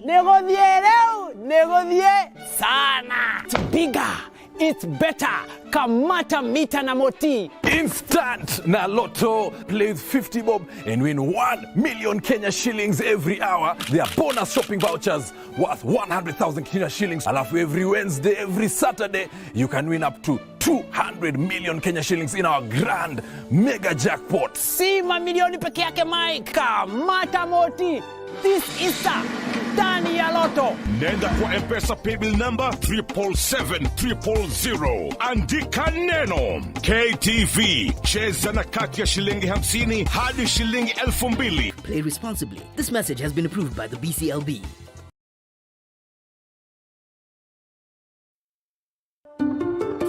Nĩgũthiĩ rĩu, nĩgũthiĩ sana. It's better. Kamata mita na moti. Instant na Lotto. Play with 50 bob and win 1 million Kenya shillings every hour. There are bonus shopping vouchers worth 100,000 Kenya shillings. Alafu every Wednesday, every Saturday, you can win up to 200 million Kenya shillings in our grand mega jackpot. Si mamilioni peke yake Mike. Kamata moti. This Easter ndani ya Lotto. Nenda kwa M-Pesa paybill number 777 andika neno KTV, cheza na kati ya shilingi 50 hadi shilingi 2000. Play responsibly. This message has been approved by the BCLB.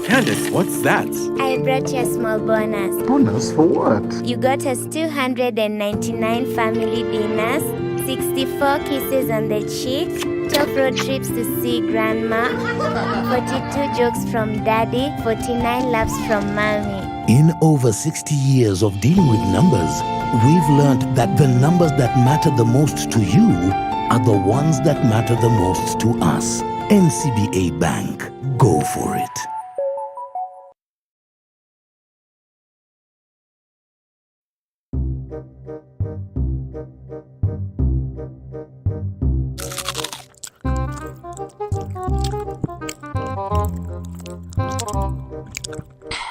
Candace, what's that? I brought you a small bonus. Bonus for what? You got us 299 family dinners, 64 kisses on the cheek, 12 road trips to see grandma, 42 jokes from daddy, 49 laughs from mommy. In over 60 years of dealing with numbers, we've learned that the numbers that matter the most to you are the ones that matter the most to us. NCBA Bank. Go for it.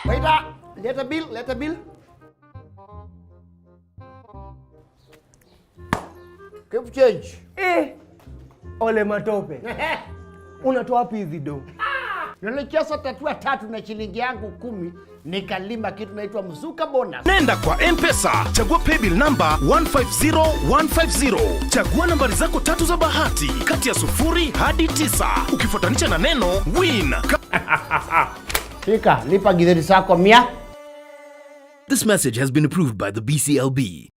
Waiter, leta bill, leta bill. Keep change. Eh, ole matope. Unatoa wapi hizi do? Nilicheza tatua tatu na shilingi yangu 10 nikalima kitu naitwa mzuka bonus. Nenda kwa M-Pesa, chagua paybill number 150150. Chagua nambari zako tatu za bahati kati ya 0 hadi 9, ukifuatanisha na neno win. Fika, lipa githeri zako 100. This message has been approved by the BCLB.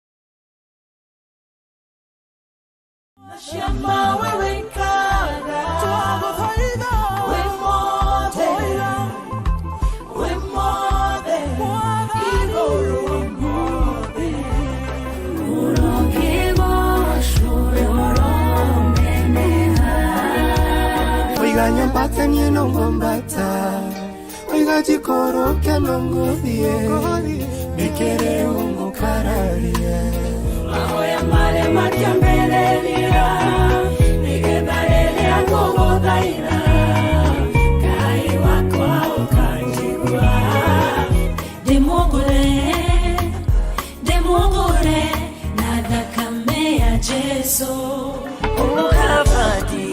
Oiganyambata nienongombata oigajikoroke nongothie nikere ungukararie mahoya marĩa matiambĩrĩria nĩgetha rĩrĩa ngũgũthaitha Ngai wakwa ũkanjigua ndĩmũgũre ndĩmũgũre na thakame ya Jesũ ũkabati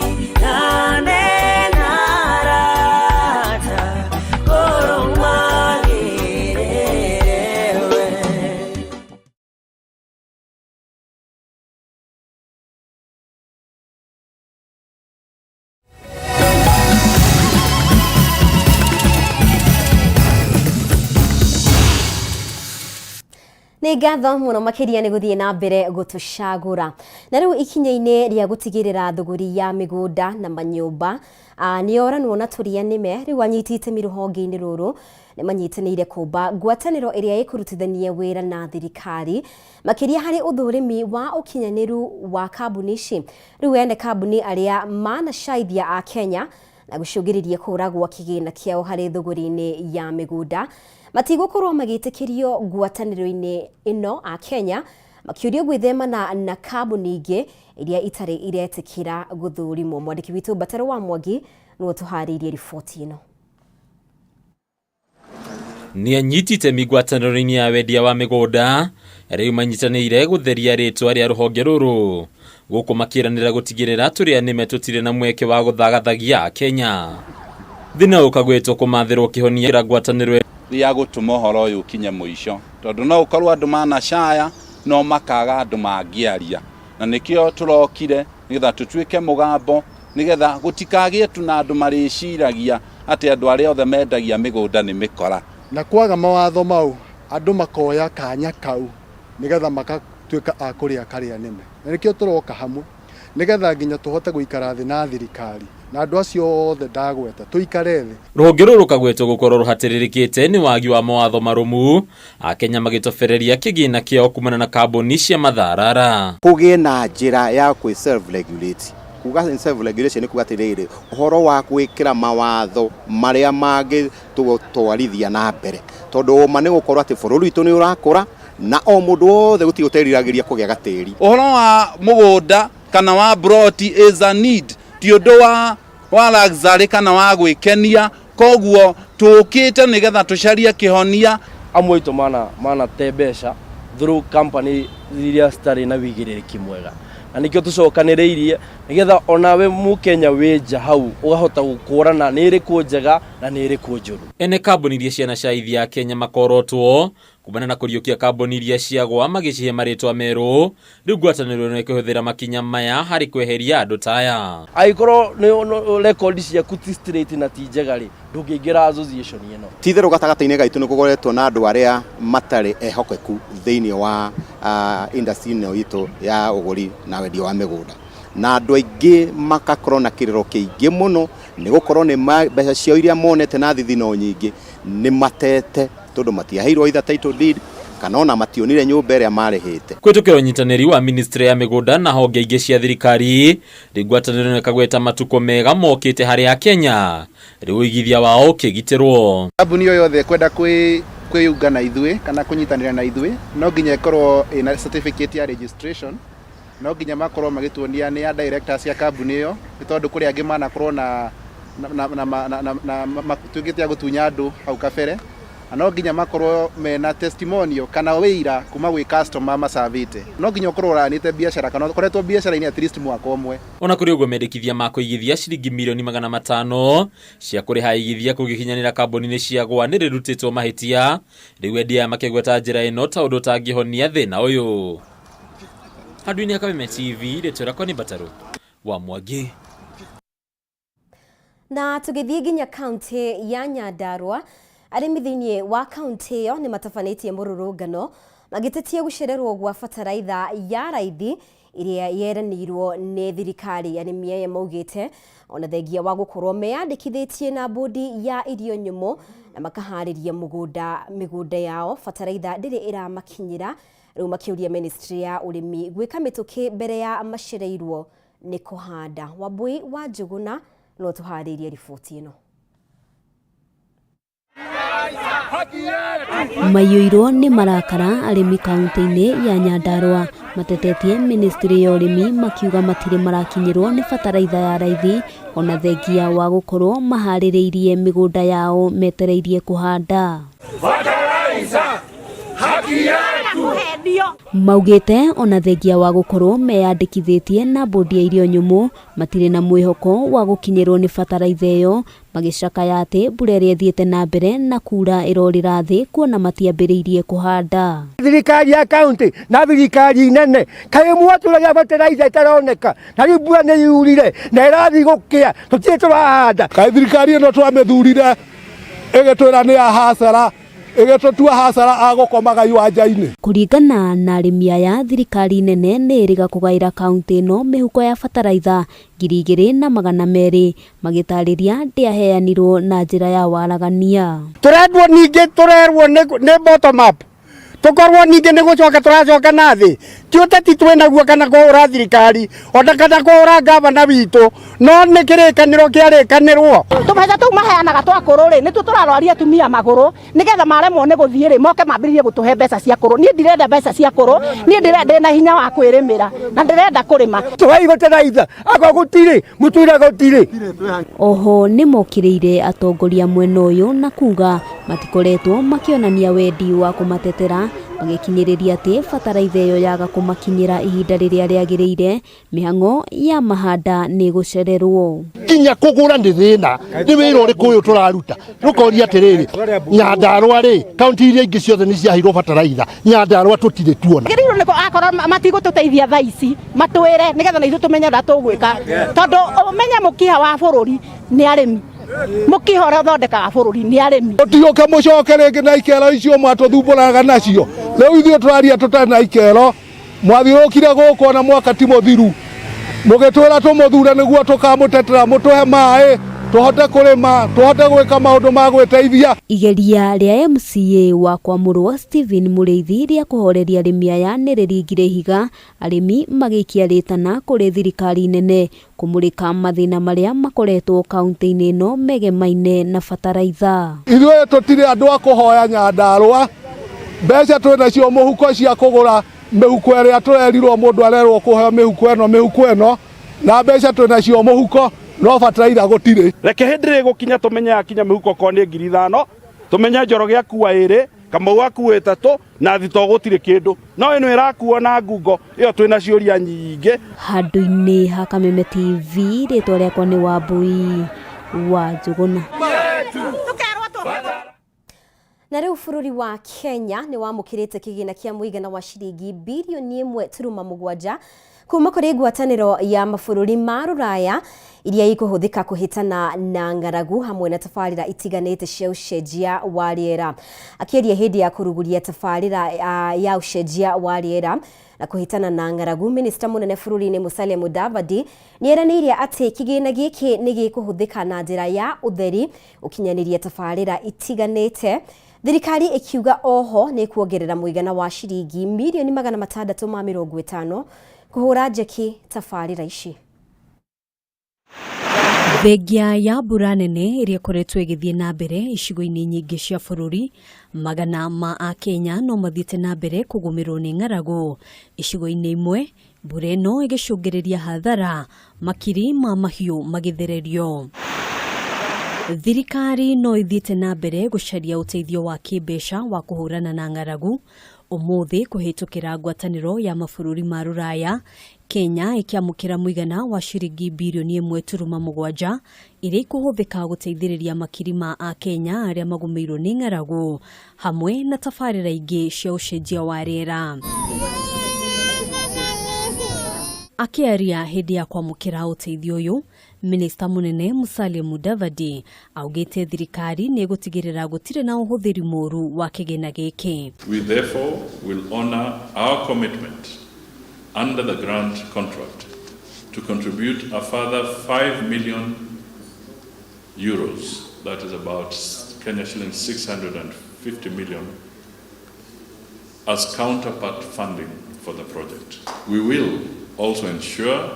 Nĩ ngatho mũno makĩria nĩ gũthiĩ na mbere gũtũcagũra. Na rĩu ikinya-inĩ rĩa gũtigĩrĩra thũgũri ya mĩgũnda na manyũmba nĩ yoranwo na tũria nĩme, rĩu anyiti itemi rũhonge-inĩ rũrũ nĩ manyitanĩire kũmba ngwatanĩro ĩrĩa ĩkũrutithania wĩra na thirikari makĩria harĩ ũthũrimi wa ũkinyanĩru wa kambuni ici. Rĩu ene kambuni arĩa manacaithia a Kenya na gũcũngĩrĩria kũragwo kĩgĩna kĩao harĩ thũgũri-inĩ ya mĩgũnda matigũkorwo magĩtĩkĩrio ngwatanĩro-inĩ ĩno a Kenya makĩũrio gwĩthemana na kambuni ingĩ iria itarĩ iretĩkĩra gũthũrimwo. Mwandĩki witũ Mbataro wa Mwangi nĩwe ũtũharĩirie riboti ĩno. Nĩ anyiti itemi ngwatanĩro-inĩ ya wendia wa mĩgũnda rĩu manyitanĩire gũtheria rĩtwa rĩa rũhonge rũrũ gũkũ makĩranĩra gũtigĩrĩra tũrĩa nĩme tũtirĩ na mweke wa gũthagathagia Kenya. Thĩna ũkagwetwo kũmathĩrwo kĩhonia kĩra ngwatanĩro ya gũtũma ũhoro ũyũ ũkinye mũico tondũ no ũkorwo andũ manacaya no makaga andũ mangĩaria na nĩkĩo tũrokire nĩgetha tũtuĩke mũgambo nĩgetha gũtikagĩe tu na andũ marĩciragia atĩ andũ arĩa othe mendagia mĩgũnda nĩ mĩkora. Na kwaga mawatho mau andũ makoya kanya kau nĩgetha makatuĩka a kũrĩa karĩa nĩme, na nĩkĩo tũroka hamwe nĩgetha nginya tũhote gũikara thĩ na thirikari na andũ acio othe ndagweta tũikare thĩ. Rũhonge rũrũ rũkagwetwo gũkorwo rũhatĩrĩrĩkĩte nĩ wagi wa mawatho marũmu Akenya magĩtobereria kĩgĩna kĩao kumana na kambuni cia matharara. Kũgĩe na njĩra ya kwĩ self regulate Kuga self regulation nĩ kuga atĩrĩrĩ, ũhoro wa gwĩkĩra mawatho marĩa mangĩtũtwarithia na mbere, tondũ ũma nĩ gũkorwo atĩ bũrũri witũ nĩ ũrakũra na o mũndũ wothe gũtirĩ ũteriragĩria kũgĩa gatĩri. Ũhoro wa mũgũnda kana wa broti is a need, ti ũndũ wa wa luxury kana wa gwĩkenia, koguo tũkĩte nĩgetha tũcarie kĩhonia. Amwe aitũ mana manate mbeca through company iria citarĩ na wĩigĩrĩrĩki mwega, na nĩkĩo tũcokanĩrĩirie nĩgetha onawe mũkenya wĩ nja hau ũgahota gũkũrana nĩ ĩrĩkũ njega na nĩ ĩrĩkũ njũru. Ene kambuni iria ciana caithia a Kenya makorotwo kumana na kũriũkia kambuni iria ciagwa magĩcihe marĩtwa merũ, rĩu ngwatanĩro ĩno ĩkĩhũthĩra makinya maya harĩ kweheria andũ ta aya. Angĩkorwo nĩ record ciaku ti straight na ti njega rĩ, ndũngĩingĩra association ĩno. Ti itherũ gatagatĩ-inĩ gaitũ nĩ gũkoretwo na andũ arĩa matarĩ ehokeku thĩinĩ wa industry ĩno itũ ya ũgũri na wendia wa mĩgũnda, na andũ aingĩ magakorwo na kĩrĩro kĩingĩ mũno nĩ gũkorwo nĩ mbeca ciao iria monete na thithino nyingĩ nĩ matete tondũ matiaheirwo either title deed kana ona mationire nyũmba ĩrĩa marĩhĩte. Kũhĩtũkĩra ũnyitanĩri wa ministry ya mĩgũnda na honge ingĩ cia thirikari, rĩu ngwatanĩro ĩno ĩkagweta matukũ mega mokĩte harĩ Akenya, rĩu ũigithia wao ũkĩgitĩrwo. Kambuni o yothe ĩkwenda kwĩyunga na ithuĩ kana kũnyitanĩra na ithuĩ no nginya ĩkorwo ĩna certificate ya registration, no nginya makorwo magĩtuonia nĩ a directors a kambuni ĩyo, nĩ tondũ kũrĩ angĩ manakorwo na matuĩkĩte a gũtunya andũ hau kabere, na no nginya makorwo mena testimonial kana wĩira kuma gwĩ customer macabĩte. No nginya ũkorwo ũranĩte biacara kana ũkoretwo biacara-inĩ at least mwaka ũmwe. Ona kũrĩ ũguo mendekithia ma kũigithia ciringi mirioni 500 cia kũrĩha aigithia kũngĩkinyanĩra kambuni-inĩ ciagwa nĩ rĩrutĩtwo mahĩtia, rĩu endia aya makĩgweta njĩra ĩno ta ũndũ ũtangĩhonia thĩna ũyũ. Handũ-inĩ ha Kameme TV, rĩtwa rĩakwa nĩ Mbatarũ wa Mwangi. Na tũgĩthiĩ nginya kaunti ya Nyandarua, arĩmi thĩinĩ wa kaunti ĩyo nĩ matabanĩtie mũrũrũngano magĩtetia gũcererwo gwa bataraitha ya raithi ĩrĩa yeranĩirwo nĩ thirikari. Arĩmi aya maugĩte ona thengia wa gũkorwo meyandĩkithĩtie na bodi ya irio nyũmũ na makaharĩria mĩgũnda yao, bataraitha ndĩrĩ ĩramakinyĩra. Rĩu makĩũria ministry ya ũrĩmi gwĩka mĩtũkĩ mbere ya macereirwo nĩ kũhanda. Wambui wa Njũgũna no tũharĩirie riboti ĩno. Maiyũirwo nĩ marakara arĩmi kaunti-inĩ ya Nyandarua matetetie ministry ya ũrĩmi makiuga matirĩ marakinyĩrwo nĩ bataraitha ya raithi ona thengia wa gũkorwo maharĩrĩirie mĩgũnda yao metereirie kũhanda. Maugĩte ona thengia wa gũkorwo meyandĩkithĩtie na bodi ya irio nyũmũ matirĩ na mwĩhoko wa gũkinyĩrwo nĩ bataraitha ĩyo, magĩcakaya atĩ mbura ĩrĩa ĩthiĩte na mbere na kura ĩrorĩra thĩ kuona matiambĩrĩirie kũhanda. Thirikari ya kaunti na thirikari nene kaĩ mwatũragia bataraitha ĩtaroneka, na rĩu mbura nĩ yurire na ĩrathiĩ gũkĩa, tũtirĩ tũrahanda. Kaĩ thirikari ĩno twamĩthurire ĩgĩtwĩra nĩ ya hasara, ĩgĩtũtua hasara agũkomaga iwanja-inĩ. Kũringana na arĩmi aya, thirikari nene nĩ ĩrĩga kũgaĩra kaunti ĩno mĩhuko ya bataraitha 2,200, magĩtarĩria ndĩaheanirwo na njĩra ya waragania. Tũrendwo ningĩ tũrerwo nĩ bottom up, tũkorwo ningĩ nĩ gũcoka tũracoka na thĩ, ti ũteti twĩnaguo kana kũhũra thirikari ona kana kũhũra gavana witũ, no nĩ kĩrĩkanĩro kĩarĩkanĩrwo. Tũbeca tũu maheanaga twa kũrũ rĩ, nĩtuo tũrarwaria atumia magũrũ nĩgetha maremwo nĩ gũthiĩ rĩ, moke mambĩrĩrie gũtũhe mbeca cia kũrũ. Niĩ ndirenda mbeca cia kũrũ, niĩ ndĩna hinya wa kwĩrĩmĩra na ndĩrenda kũrĩma. Tũhei bataraitha, akorwo gũtirĩ mũtwĩra gũtirĩ. Oho nĩ mokĩrĩire atongoria mwena ũyũ na kuga matikoretwo makĩonania wendi wa kũmatetera, magĩkinyĩrĩria atĩ bataraitha ĩyo yaga kũmakinyĩra ihinda rĩrĩa rĩagĩrĩire, mĩhang'o ya mahanda nĩ ĩgũcererwo. Nginya kũgũra nĩ thĩna, nĩ wĩra ũrĩkũ ũyũ tũraruta? Rũkoria atĩrĩrĩ, Nyandarua rĩ, kaunti iria ingĩ ciothe nĩ ciaheirwo bataraitha, Nyandarua tũtirĩ tuona. Gĩrĩirwo nĩ akorwo matigũtũteithia thaa ici, matwĩre nĩgetha na ithuĩ tũmenye ũrĩa tũgwĩka, tondũ ũmenye mũkiha wa bũrũri nĩ arĩmi, mũkiha ũrĩa ũthondekaga bũrũri nĩ arĩmi. Mũtiũke mũcoke rĩngĩ na ikero icio mwatũthumbũraga nacio, rĩu ithuĩ tũraria tũtarĩ na ikero. Mwathiũrũkire gũkũ ona mwaka ti mũthiru, mũgĩtwĩra tũmũthure nĩguo tũkamũtetera, mũtũhe maĩ, Tũhote kũrĩma, tũhote gwĩka maũndũ ma gwĩteithia. Igeria rĩa MCA wa kwamũrwo Stephen Mũrĩithi rĩa kũhoreria arĩmi aya nĩ rĩringire ihiga, arĩmi magĩikia rĩtana kũrĩ thirikari nene kũmũrĩka mathĩna marĩa makoretwo kaunti-inĩ ĩno megemaine na bataraitha. Ithuĩ tũtirĩ andũ a kũhoya Nyandarũa mbeca, twĩ nacio mũhuko cia kũgũra mĩhuko ĩrĩa tũrerirwo. Mũndũ arerwo kũheo mĩhuko ĩno, mĩhuko ĩno, na mbeca twĩ nacio mũhuko, no bataraitha gũtirĩ. Reke hĩndĩ ĩrĩa ĩgũkinya tũmenye yakinya mĩhuko okorwo nĩ 5,000, tũmenye Njoroge akua 2, Kamau akua 3, na thito gũtirĩ kĩndũ, no ĩno ĩrakuo na ngungo ĩyo twĩna ciũria nyingĩ. Handũ-inĩ ha Kameme TV, rĩtwa rĩakwa nĩ Wambui wa Njũgũna. Na rĩu bũrũri wa Kenya nĩ wamũkĩrĩte kĩgĩna kĩa mũigana wa ciringi birioni 1.7 kuma kũrĩ ngwatanĩro ya mabũrũri ma Rũraya iria ikũhũthĩka kũhĩtana na ng'aragu hamwe na tabarĩra itiganĩte cia ũcenjia wa rĩera. Akĩaria hĩndĩ ya kũrugũria tabarĩra ya ũcenjia wa rĩera na kũhĩtana na ng'aragu, minista mũnene bũrũri-inĩ Musalia Mudavadi nĩ eranĩire atĩ kĩgĩna gĩkĩ nĩ gĩkũhũthĩka na njĩra ya ũtheri gũkinyanĩria tabarĩra itiganĩte. Thirikari ĩkiuga oho nĩ kuongerera mũigana wa ciringi mirioni 650 kũhũra njeki tabarĩra ici. Thengia ya mbura nene ĩrĩa ĩkoretwo ĩgĩthiĩ na mbere icigo-inĩ nyingĩ cia bũrũri, magana ma Akenya no mathiĩte na mbere kũgũmĩrwo nĩ ng'aragu. Icigo-inĩ imwe, mbura ĩno ĩgĩcũngĩrĩria hathara, makiri ma mahiũ magĩthererio. Thirikari no ĩthiĩte na mbere gũcaria ũteithio wa kĩmbeca wa kũhũrana na ng'aragu. Ũmũthĩ kũhĩtũkĩra ngwatanĩro ya mabũrũri ma Rũraya, Kenya ĩkĩamũkĩra mũigana wa ciringi birioni 1.7 iria ikũhũthĩka gũteithĩrĩria makiri ma Akenya arĩa magũmĩirwo nĩ ng'aragu hamwe na tabarĩra ingĩ cia ũcenjia wa rĩera. Akĩaria hĩndĩ ya kwamũkĩra ũteithio ũyũ, Minista mũnene Musalia Mudavadi augĩte thirikari nĩ ĩgũtigĩrĩra gũtirĩ na ũhũthĩri mũru wa kĩgĩna gĩkĩ. We therefore will honor our commitment under the grant contract to contribute a further 5 million euros, that is about Kenya shillings 650 million, as counterpart funding for the project. We will also ensure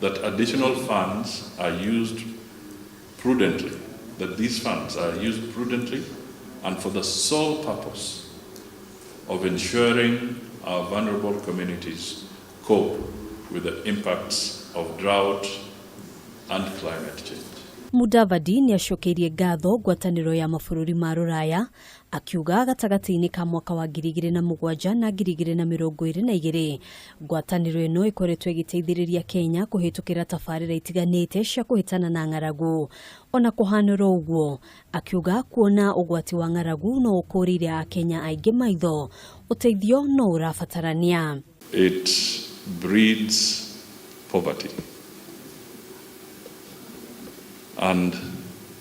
that additional funds are used prudently, that these funds are used prudently and for the sole purpose of ensuring our vulnerable communities cope with the impacts of drought and climate change. Mudavadi nĩ acokeirie ngatho ngwatanĩro ya mabũrũri ma Rũraya, akiuga gatagatĩ-inĩ ka mwaka wa 2007 na 2022 ngwatanĩro ĩno ĩkoretwo ĩgĩteithĩrĩria Kenya kũhĩtũkĩra tabarĩra itiganĩte cia kũhĩtana na ng'aragu. Ona kũhanĩra ũguo, akiuga kuona ũgwati wa ng'aragu no ũkũrĩire Akenya aingĩ maitho, ũteithio no ũrabatarania. It breeds poverty. And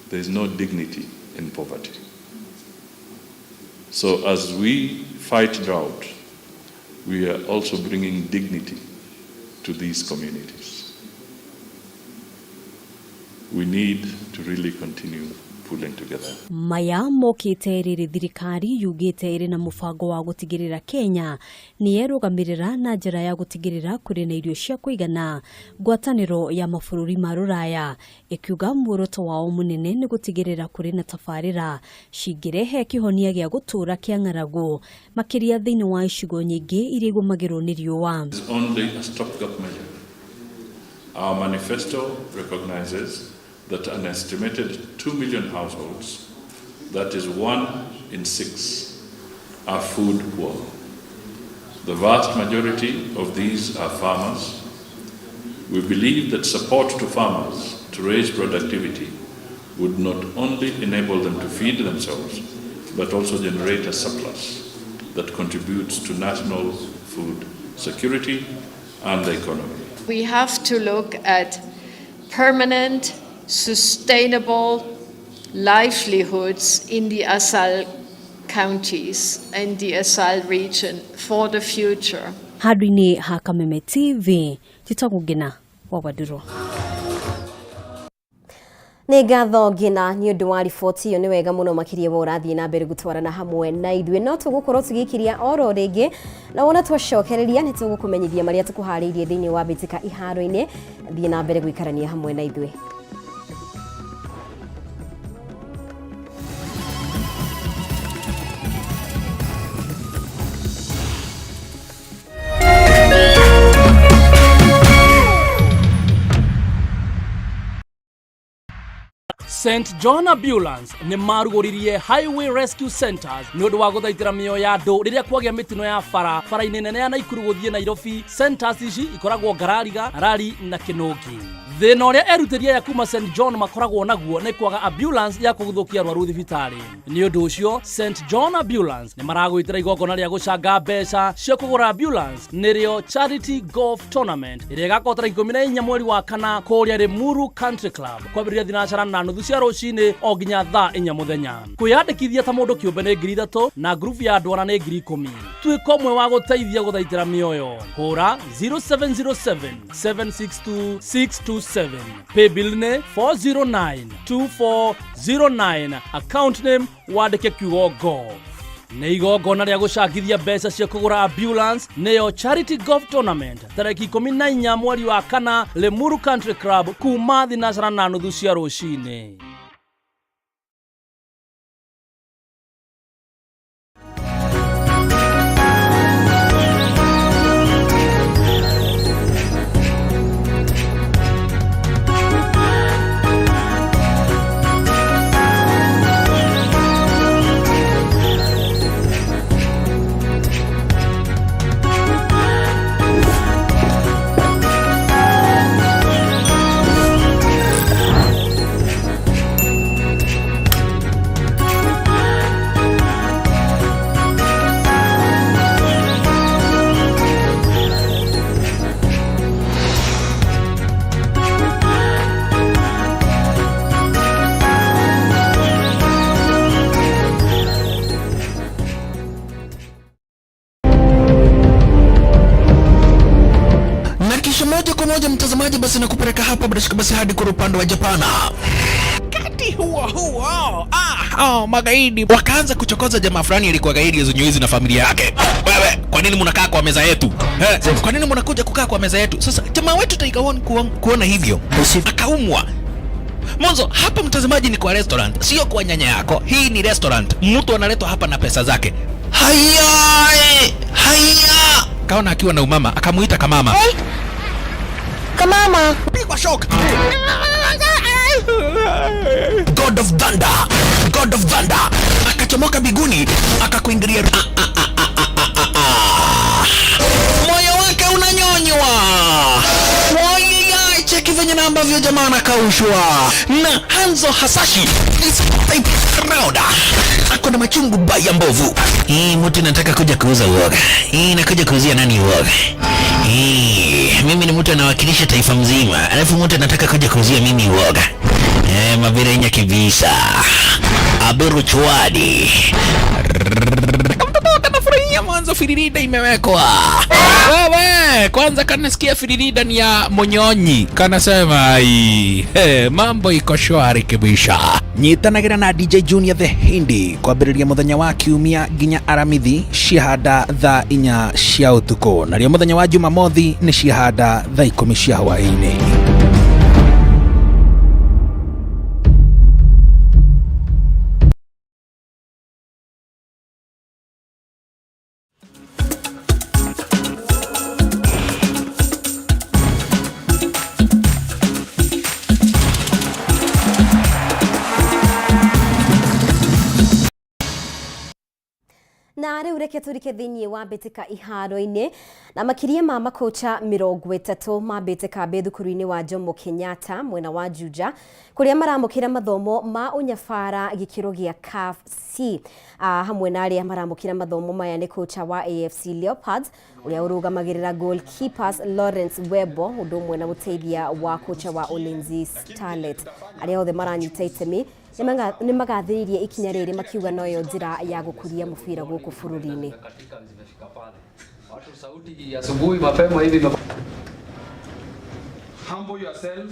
there is no dignity in poverty. So as we fight drought, we are also bringing dignity to these communities. We need to really continue pulling together. Maya mokĩte rĩrĩ thirikari yugĩte ĩrĩ na mũbango wa gũtigĩrĩra Kenya nĩ yerũgamĩrĩra na njĩra ya gũtigĩrĩra kũrĩ na irio cia kũigana. Ngwatanĩro ya mabũrũri ma Rũraya ĩkiuga muoroto wao mũnene nĩ gũtigĩrĩra kũrĩ na tabarĩra cingĩrehe kĩhonia gĩa gũtũũra kĩa ng'aragu, makĩria thĩinĩ wa icigo nyingĩ iria igũmagĩrwo nĩ riũa. It's only a stopgap measure. Our manifesto recognizes that an estimated 2 million households, that is one in six, are food poor. The vast majority of these are farmers. We believe that support to farmers to raise productivity would not only enable them to feed themselves, but also generate a surplus that contributes to national food security and the economy. We have to look at permanent, sustainable livelihoods in the ASAL counties and the ASAL region for the future. Handũ-inĩ ha Kameme TV, njĩtagwo Ngina wa Wandũrũ. Nĩ ngatho ngina nĩ ũndũ wa riboti ĩyo, nĩ wega mũno makĩria we ũrathiĩ na mbere gũtwarana hamwe na ithuĩ. No tũgũkorwo tũgĩkiria oro rĩngĩ, na wona twacokereria nĩ tũgũkũmenyithia marĩa tũkũharĩirie thĩinĩ wa mbĩtĩka iharo-inĩ. Thiĩ na mbere gũikarania hamwe na ithuĩ. St John Ambulance nĩ marugũririe Highway Rescue Centers nĩ ũndũ wa gũthaitĩra mĩoyo ya andũ rĩrĩa kwagĩa mĩtino ya bara bara-inĩ nene ya Naikuru gũthiĩ Nairobi. Centers ici ikoragwo Ngarariga, Rari na Kĩnũngi. Thĩna ũrĩa erutĩri aya kuma St John makoragwo naguo nĩ kwaga ambulance ya kũguthũkia arwaru thibitarĩ. Nĩ ũndũ ũcio St John Ambulance nĩ maragwĩtĩra igongona rĩa gũcanga mbeca cia kũgũra ambulance, nĩrĩo Charity Golf Tournament ĩrĩa ĩgakorwo tarĩki 14 mweri wa kana kũrĩa Limuru Country Club kwambĩrĩria thinacara na nuthu cia rũcinĩ o nginya thaa 4 mũthenya. Kwĩyandĩkithia ta mũndũ kĩũmbe nĩ 3,000 na ngurubu ya andũ ana nĩ 10,000. Tuĩka ũmwe wa gũteithia gũthaitĩra mĩoyo. Hũra 0707 762 627. Paybill nĩ 409 2409, account name wandĩke kiugo golf. Nĩ igongona rĩa gũcangithia mbeca cia kũgũra ambulance, nĩyo Charity Golf Tournament tarĩki 14 mweri wa kana Limuru Country Club kuma thinacara na nuthu cia rũcinĩ. Na kisha moja kwa moja mtazamaji, basi nakupeleka hapa bila shaka basi hadi kwa upande wa Japana. Wakati huo huo, magaidi wakaanza kuchokoza jamaa fulani alikuwa gaidi ya na familia yake. Wewe, kwa nini mnakaa kwa meza yetu? Kwa nini mnakuja kukaa kwa meza yetu? Sasa jamaa wetu Tiger One kuona hivyo akaumwa. Mwanzo hapa mtazamaji ni kwa restaurant, sio kwa nyanya yako. Hii ni restaurant, mtu analetwa hapa na pesa zake. Haya, haya. Kaona akiwa na umama, akamuita kamama. Hey. Kamama. Pigwa shock. God of Thunder, God of Thunder akachomoka biguni akakuingilia. Moyo wake unanyonywa. Cheki venye na ambavyo jamaa anakaushwa na Hanzo Hasashi is type round. Ako na machungu baya mbovu. Hii mtu nataka kuja kuuza uoga. Hii nakuja kuuzia nani uoga? Hii mimi ni mtu anawakilisha taifa mzima, alafu mtu anataka kuja kuuzia mimi uoga. Mabirenya kibisa. Aberu chwadi. Kanafurahia mwanzo firirida imewekwa. Wewe kwanza kanasikia firirida ni ya Monyonyi. Kanasema ai, mambo iko shwari kibisha. Nyitanagira na DJ Junior the Hindi kwambĩrĩria mũthenya wa kiumia nginya Aramithi ciahanda thaa 4 cia ũtukũ, narĩo mũthenya wa Jumamothi nĩ ciahanda thaa 10 cia hwaĩ-inĩ. Na rĩu reke tũrike thĩinĩ wa mbĩtĩka iharo-inĩ, na makĩria ma makocha 30 mambĩte kambĩ thukuru-inĩ wa Jomo Kenyatta mwena wa Juja kũrĩa maramũkĩra mathomo ma ũnyabara gĩkĩro gĩa CAF C. Hamwe na arĩa maramũkĩra mathomo maya nĩ kocha wa AFC Leopards ũrĩa ũrũgamagĩrĩra goalkeepers Lawrence Webo, ũndũ ũmwe na mũteithia wa kocha wa Ulinzi Starlet. Arĩa othe maranyita itemi nĩ magathĩrĩirie ikinya rĩrĩ makiuga noyo njĩra ya gũkũria mũbira gũkũ bũrũri-inĩ. Asubuhi mapema hivi. Humble yourself,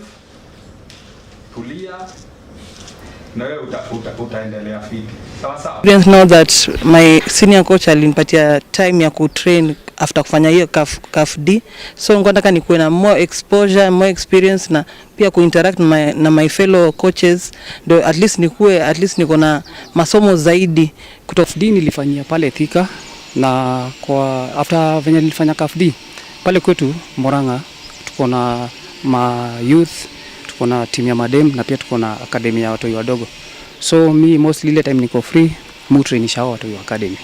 tulia. Na wewe uta, uta, utaendelea fiti. Sawa sawa. Experience now that my senior coach alinipatia time ya kutrain after kufanya hiyo CAF D, so nilikuwa nataka nikuwe na more exposure, more experience na pia kuinteract na my fellow coaches, ndio at least nikuwe, at least niko na masomo zaidi kutoka. D nilifanyia pale Thika, na kwa after venye nilifanya CAF D pale kwetu Murang'a, tuko na ma youth, tuko na timu ya madem na pia tuko na academy ya watoi wadogo. So mi mostly ile time niko free mu trainisha hao watoi wa academy.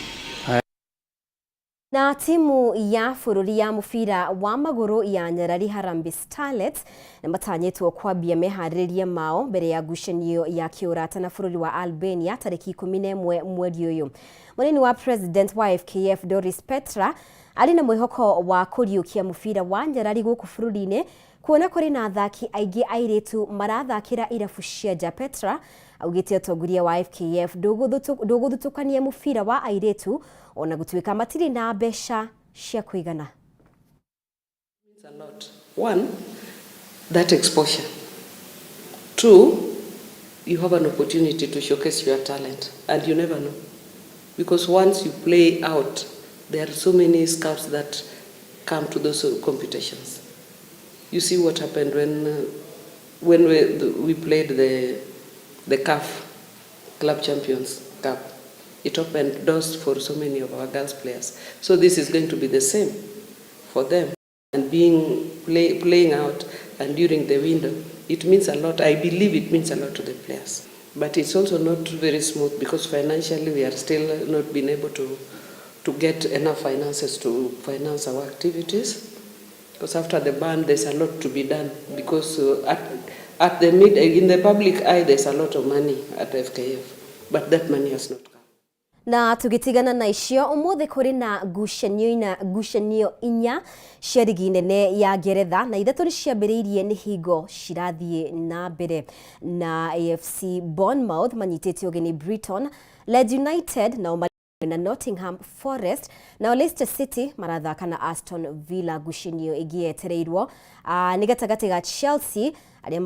Na timu ya bũrũri ya mũbira wa magũrũ ya Nyarari, Harambee Starlets, nĩ matanyĩtwo kwambia meharĩrĩria mao mbere ya ngucanio ya kĩũrata na bũrũri wa Albania tarĩki 11 mweri ũyũ. Mũnini wa president wa FKF Doris Petra arĩ na mwĩhoko wa kũriũkia mũbira wa Nyarari gũkũ bũrũri-inĩ, kuona kũrĩ na athaki aingĩ airĩtu marathakĩra irabu cia nja. Petra augĩte ũtongoria wa FKF ndũgũthutũkania mũbira wa airĩtu ona gũtuĩka matirĩ na mbeca cia kũigana. A lot. One, that exposure. Two, you have an opportunity to showcase your talent, and you never know. Because once you play out, there are so many scouts that come to those competitions. You see what happened when we played the CAF Club Champions Cup. It opened doors for so many of our girls players. So this is going to be the same for them. And playing out and during the window, it means a lot. I believe it means a lot to the players. But it's also not very smooth because financially we are still not being able to get enough finances to finance our activities. Because after the ban, there's a lot to be done. Because at the mid, in the public eye, there's a lot of money at FKF, but that money has not come. Na tũgĩtigana na icio, ũmũthĩ kũrĩ na ngucanio inya cia rigi nene ya Ngeretha, na ithatũ nĩ ciambĩrĩirie nĩ hingo cirathiĩ na mbere, na AFC Bournemouth manyitĩte ũgeni Brighton, Leeds United nao na Nottingham Forest, nao Leicester City marathaka na Aston Villa. Ngucanio ĩngĩ yetereirwo nĩ gatagatĩ ga Chelsea